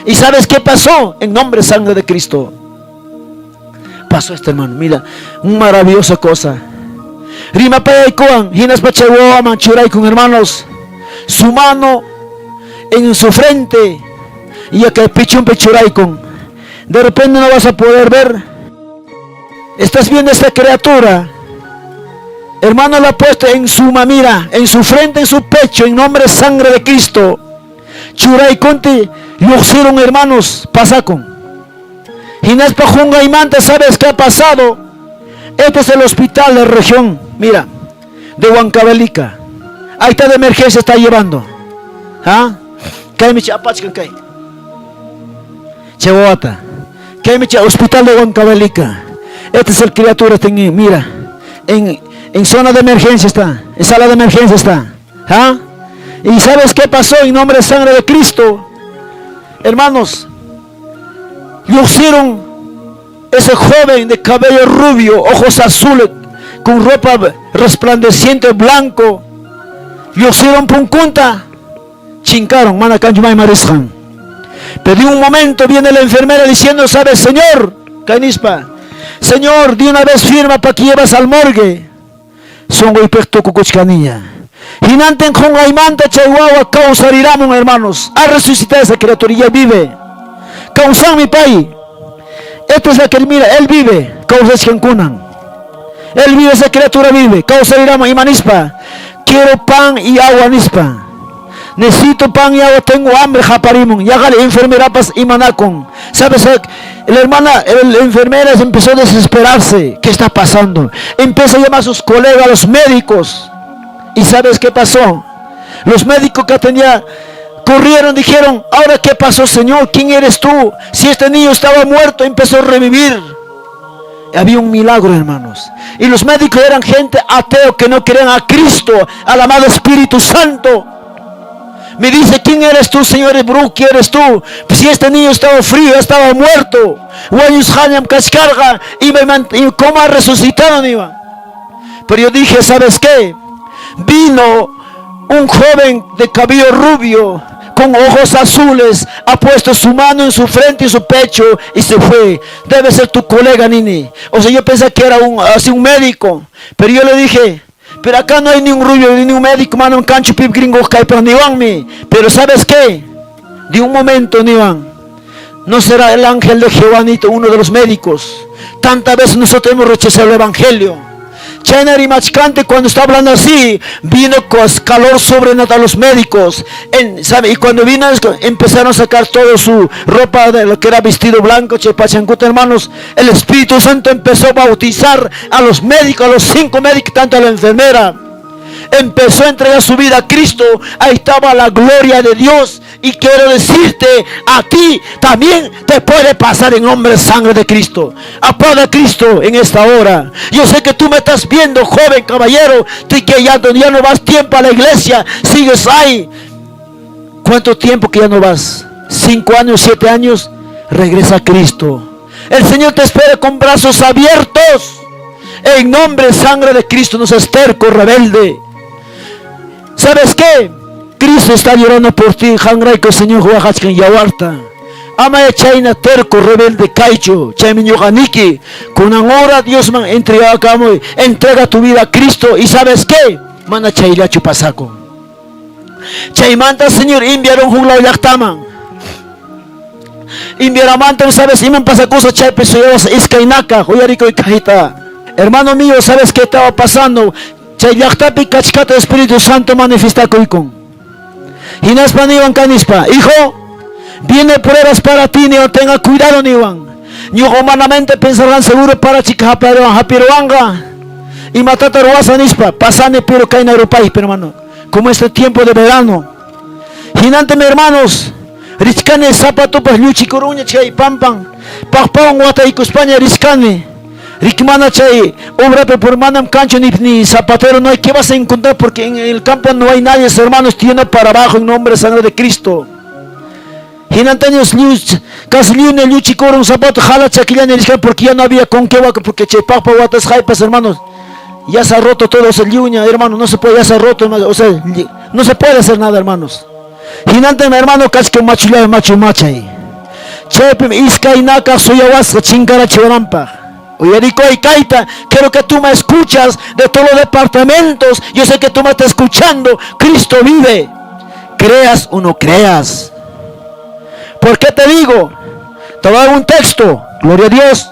¿Y sabes qué pasó? En nombre sangre de Cristo. Pasó este hermano, mira, una maravillosa cosa. Rimapayaykuwan, hinaspa chay wawaman churaykun, hermanos, su mano en su frente y acá pechonpi churaykun. De repente no vas a poder ver. Estás viendo esta criatura. Hermano, la ha puesto en su mamira, en su frente, en su pecho, en nombre de sangre de Cristo. Churaykunti, lluqsirun, hermanos, pasakun. Hinaspa qunqaymanta, ¿sabes qué ha pasado? Este es el hospital de región, mira, de Huancavelica. Ahí está de emergencia, está llevando. ¿Ah? Kaymi apachkan kay. Chay wawata. Kaymi hospital de Huancavelica. Este es el criatura, mira, en zona de emergencia está, en sala de emergencia está. ¿Ah? ¿Y sabes qué pasó en nombre de sangre de Cristo? Hermanos, hicieron ese joven de cabello rubio, ojos azules, con ropa resplandeciente blanco. Hicieron punkunta, chinkaron, mana kanchu mayman risqan. Pero de un momento viene la enfermera diciendo, ¿sabes, señor? Kay nispa, señor, de una vez firma para que llevas al morgue. Sunquypiqa tukukuchkaniña. Hinantin qunqaymanta chay wawa kawsariramun, hermanos. Ha resucitado esa criatura y ya vive. Kawsanmi pay. Esta es la que él mira, él vive. Kawsachkankunan. Él vive, esa criatura vive. Kawsariramun ima nispa. Quiero pan y agua nispa. Necesito pan y agua, tengo hambre, qaparimun. Ya la enfermera pas imanakun. ¿Sabes? La hermana, la enfermera se empezó a desesperarse. ¿Qué está pasando? Empieza a llamar a sus colegas, a los médicos. ¿Y sabes qué pasó? Los médicos que atendían corrieron, dijeron, ahora qué pasó, Señor, ¿quién eres tú? Si este niño estaba muerto, empezó a revivir. Había un milagro, hermanos. Y los médicos eran gente ateo que no querían a Cristo, al amado Espíritu Santo. Me dice, ¿quién eres tú, Señor Bru? ¿Quién eres tú? Pues si este niño estaba frío, estaba muerto. Y cómo ha resucitado, iba. Pero yo dije, ¿sabes qué? Vino un joven de cabello rubio, con ojos azules, ha puesto su mano en su frente y su pecho y se fue. Debe ser tu colega, Nini. O sea, yo pensé que era un, así un médico. Pero yo le dije, pero acá no hay ni un rubio ni un médico, manam kanchu pip gringo pero mi. Pero ¿sabes qué? De un momento, niwan. No será el ángel de Jehová, uno de los médicos. Tantas veces nosotros hemos rechazado el evangelio. Chayna rimachkante cuando está hablando así, vino con calor sobrenatural a los médicos. En, ¿sabe? Y cuando vino, empezaron a sacar toda su ropa de lo que era vestido blanco, chay pachankuta, hermanos. El Espíritu Santo empezó a bautizar a los médicos, a los cinco médicos, tanto a la enfermera. Empezó a entregar su vida a Cristo. Ahí estaba la gloria de Dios. Y quiero decirte, a ti también te puede pasar en nombre de sangre de Cristo. Aplauda a Cristo en esta hora. Yo sé que tú me estás viendo, joven caballero, que ya, ya no vas tiempo a la iglesia, sigues ahí. ¿Cuánto tiempo que ya no vas? 5 años, 7 años. Regresa a Cristo. El Señor te espera con brazos abiertos. En nombre de sangre de Cristo, no seas terco, rebelde. ¿Sabes qué? Cristo está llorando por ti. Qanrayku Señor waqachkan yawarta. Ama chayna terco, rebelde, kaychu. Chaymi ñuqa Kunan hora Dios man entrega entrega tu vida a Cristo. ¿Y sabes qué? Mana chayllachu pasakun. Chaymanta Señor enviaron huklaw llaqtaman. Enviaramanta, sabes, iman pasakusqa chaypi suyasqa iskaynaka, uyarikuy kayta. Hermano mío, ¿sabes qué estaba pasando? Chay llaqtapi kachkata Espíritu Santo manifestakuykun. Hinaspa niwan kay nispa, hijo, viene pruebas para ti, niwan, tenga cuidado, niwan. Ñuqa humanamente pensarán seguro para chica hapiruwanqa. Imatata ruwasa nispa, pasani pero kayna rupay, hermano. Como este tiempo de verano. Hinante, mi hermanos, richkani zapatopas lluchikuruña chay pampan. Paqpawan wataykuspaña richkani. Rikmana chay obrape por manam cancho ni zapatero no hay. ¿Qué vas a encontrar? Porque en el campo no hay nadie, hermanos, tiene para abajo en nombre sangre de Cristo. Hinantaños casi liune liuchicoro un zapato jala chaquillana porque ya no había con qué porque che papa watas jaipas, hermanos. Ya se ha roto todo ese liuña, hermano, no se puede, ya se ha roto, o sea, no se puede hacer nada, hermanos. Hinante, hermano, kachka machula machu machay. Chaypim iskaynaka suyawasqa chinkarachiwananpaq. Uyarikuy kayta, quiero que tú me escuchas de todos los departamentos. Yo sé que tú me estás escuchando. Cristo vive. Creas o no creas. ¿Por qué te digo? Te voy a dar un texto. Gloria a Dios.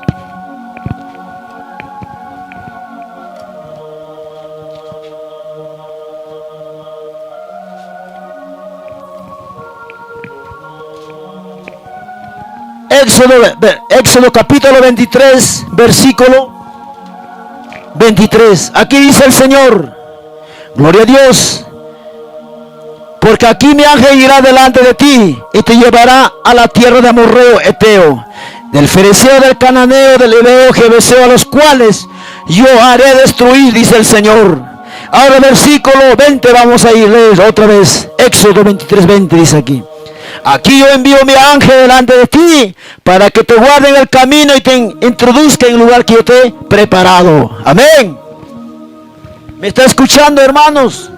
Éxodo capítulo 23, versículo 23. Aquí dice el Señor, gloria a Dios, porque aquí mi ángel irá delante de ti y te llevará a la tierra de Amorreo, Eteo, del Fereceo, del Cananeo, del Ebeo, Jebuseo, a los cuales yo haré destruir, dice el Señor. Ahora versículo 20, vamos a ir leer otra vez. Éxodo 23, 20 dice aquí. Aquí yo envío mi ángel delante de ti para que te guarde en el camino y te introduzca en el lugar que yo te he preparado. Amén. ¿Me está escuchando, hermanos?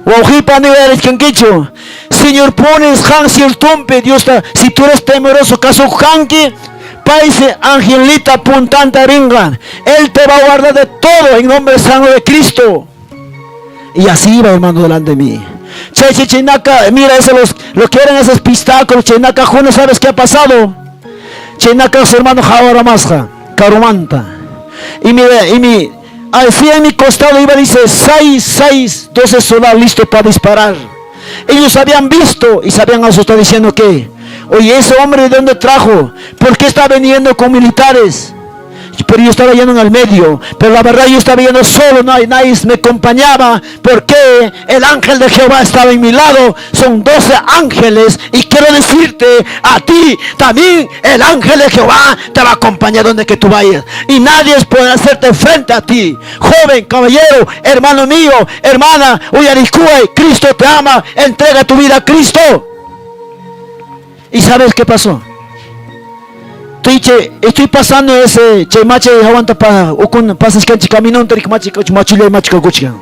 Señor, pones han tumpe, Dios está, si tú eres temeroso, caso hanki, paise angelita puntanta ringa. Él te va a guardar de todo en nombre santo de Cristo. Y así iba, hermano, delante de mí. Che, che, chinaka, mira, eso lo que eran esos pistáculos, chinaka, Juno, ¿sabes qué ha pasado? Chinaka, su hermano Jawaramasja, Carumanta. Y mira, y mi, así en mi costado iba, dice, 6, 6, 12 soldados listos para disparar. Ellos habían visto y se habían asustado diciendo que, oye, ese hombre de dónde trajo, ¿por qué está viniendo con militares? Pero yo estaba yendo en el medio, pero la verdad yo estaba yendo solo, no hay, nadie me acompañaba, porque el ángel de Jehová estaba en mi lado. Son 12 ángeles, y quiero decirte a ti también, el ángel de Jehová te va a acompañar donde que tú vayas, y nadie puede hacerte frente a ti. Joven, caballero, hermano mío, hermana, uyaricúe, Cristo te ama, entrega tu vida a Cristo. ¿Y sabes qué pasó? Estoy pasando ese che mache aguanta pa ukun pasas canchi camino tarik machi coch machile machi cocuchia.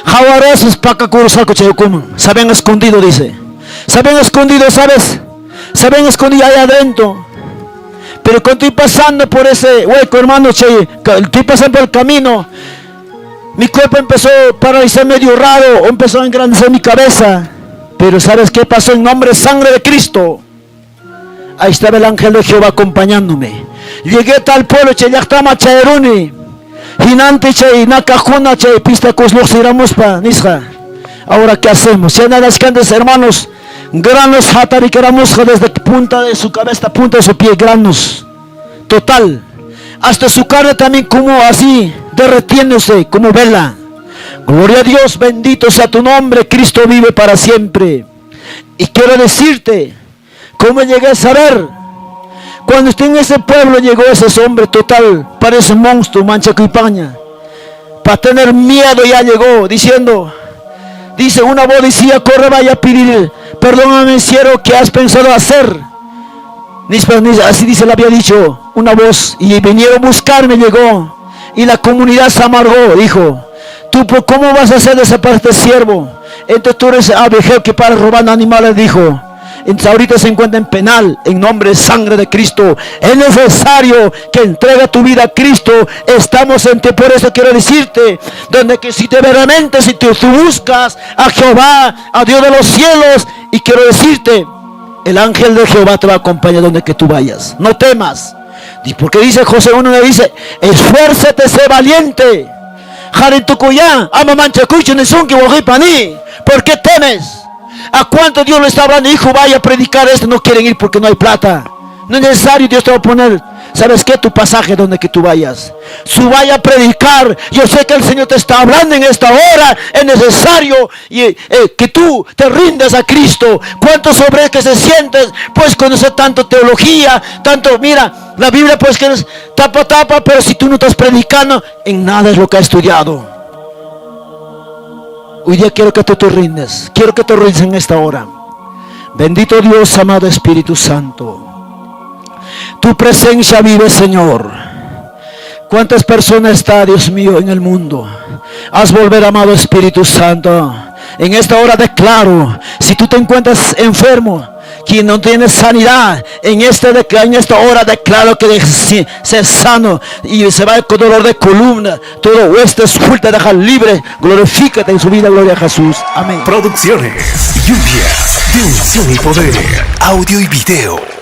Jaguareses paca cursaco che ukun. Se habían escondido, dice. Se habían escondido, ¿sabes? Se habían escondido ahí adentro. Pero cuando estoy pasando por ese hueco, hermano, che, estoy pasando por el camino, mi cuerpo empezó a paralizar medio raro, empezó a engrandecer mi cabeza. Pero ¿sabes qué pasó? En nombre de sangre de Cristo. Ahí estaba el ángel de Jehová acompañándome. Llegué a tal pueblo, che, llaqtama chayruni. Hinante chay nakajuna chay pista pa nisqa. Ahora ¿qué hacemos? Si nada cantes, hermanos, granos hatarikaramusqa desde punta de su cabeza hasta punta de su pie, granos. Total. Hasta su carne también como así, derretiéndose como vela. Gloria a Dios, bendito sea tu nombre, Cristo vive para siempre. Y quiero decirte, ¿cómo llegué a saber? Cuando estoy en ese pueblo llegó ese hombre total, parece un monstruo, mancha cuipaña. Para tener miedo ya llegó, diciendo, dice, una voz decía, corre, vaya a pedir perdón a mi siervo, ¿qué has pensado hacer? Así dice, le había dicho una voz, y vinieron a buscarme, llegó, y la comunidad se amargó, dijo, tú, ¿cómo vas a hacer desaparecer este siervo? Entonces tú eres abejero que para robando animales, dijo. Entonces ahorita se encuentra en penal, en nombre de sangre de Cristo. Es necesario que entregue tu vida a Cristo. Estamos en ti, por eso quiero decirte, donde que si te verdaderamente, si tú buscas a Jehová, a Dios de los cielos, y quiero decirte, el ángel de Jehová te va a acompañar donde que tú vayas. No temas. Y porque dice José 1, le dice, esfuérzate, sé valiente. Jarentucuyá, ama manchacucho, nesunki, wajipani. ¿Por qué temes? ¿A cuánto Dios le está hablando? Hijo, vaya a predicar esto. No quieren ir porque no hay plata. No es necesario, Dios te va a poner, ¿sabes qué? Tu pasaje donde que tú vayas. Su vaya a predicar. Yo sé que el Señor te está hablando en esta hora. Es necesario y que tú te rindas a Cristo. ¿Cuántos obreros que se sienten? Pues conocer tanto teología, tanto, mira, La Biblia pues que es tapa tapa, pero si tú no estás predicando, en nada es lo que has estudiado. Hoy día quiero que tú te rindes. Quiero que te rindes en esta hora. Bendito Dios, amado Espíritu Santo. Tu presencia vive, Señor. ¿Cuántas personas está, Dios mío, en el mundo? Haz volver, amado Espíritu Santo. En esta hora declaro, si tú te encuentras enfermo, quien no tiene sanidad, en esta hora declaro que se sano y se va con dolor de columna. Todo esto suelta, deja libre. Glorifícate en su vida, gloria a Jesús. Amén. Producciones, lluvias de unción y poder, audio y video.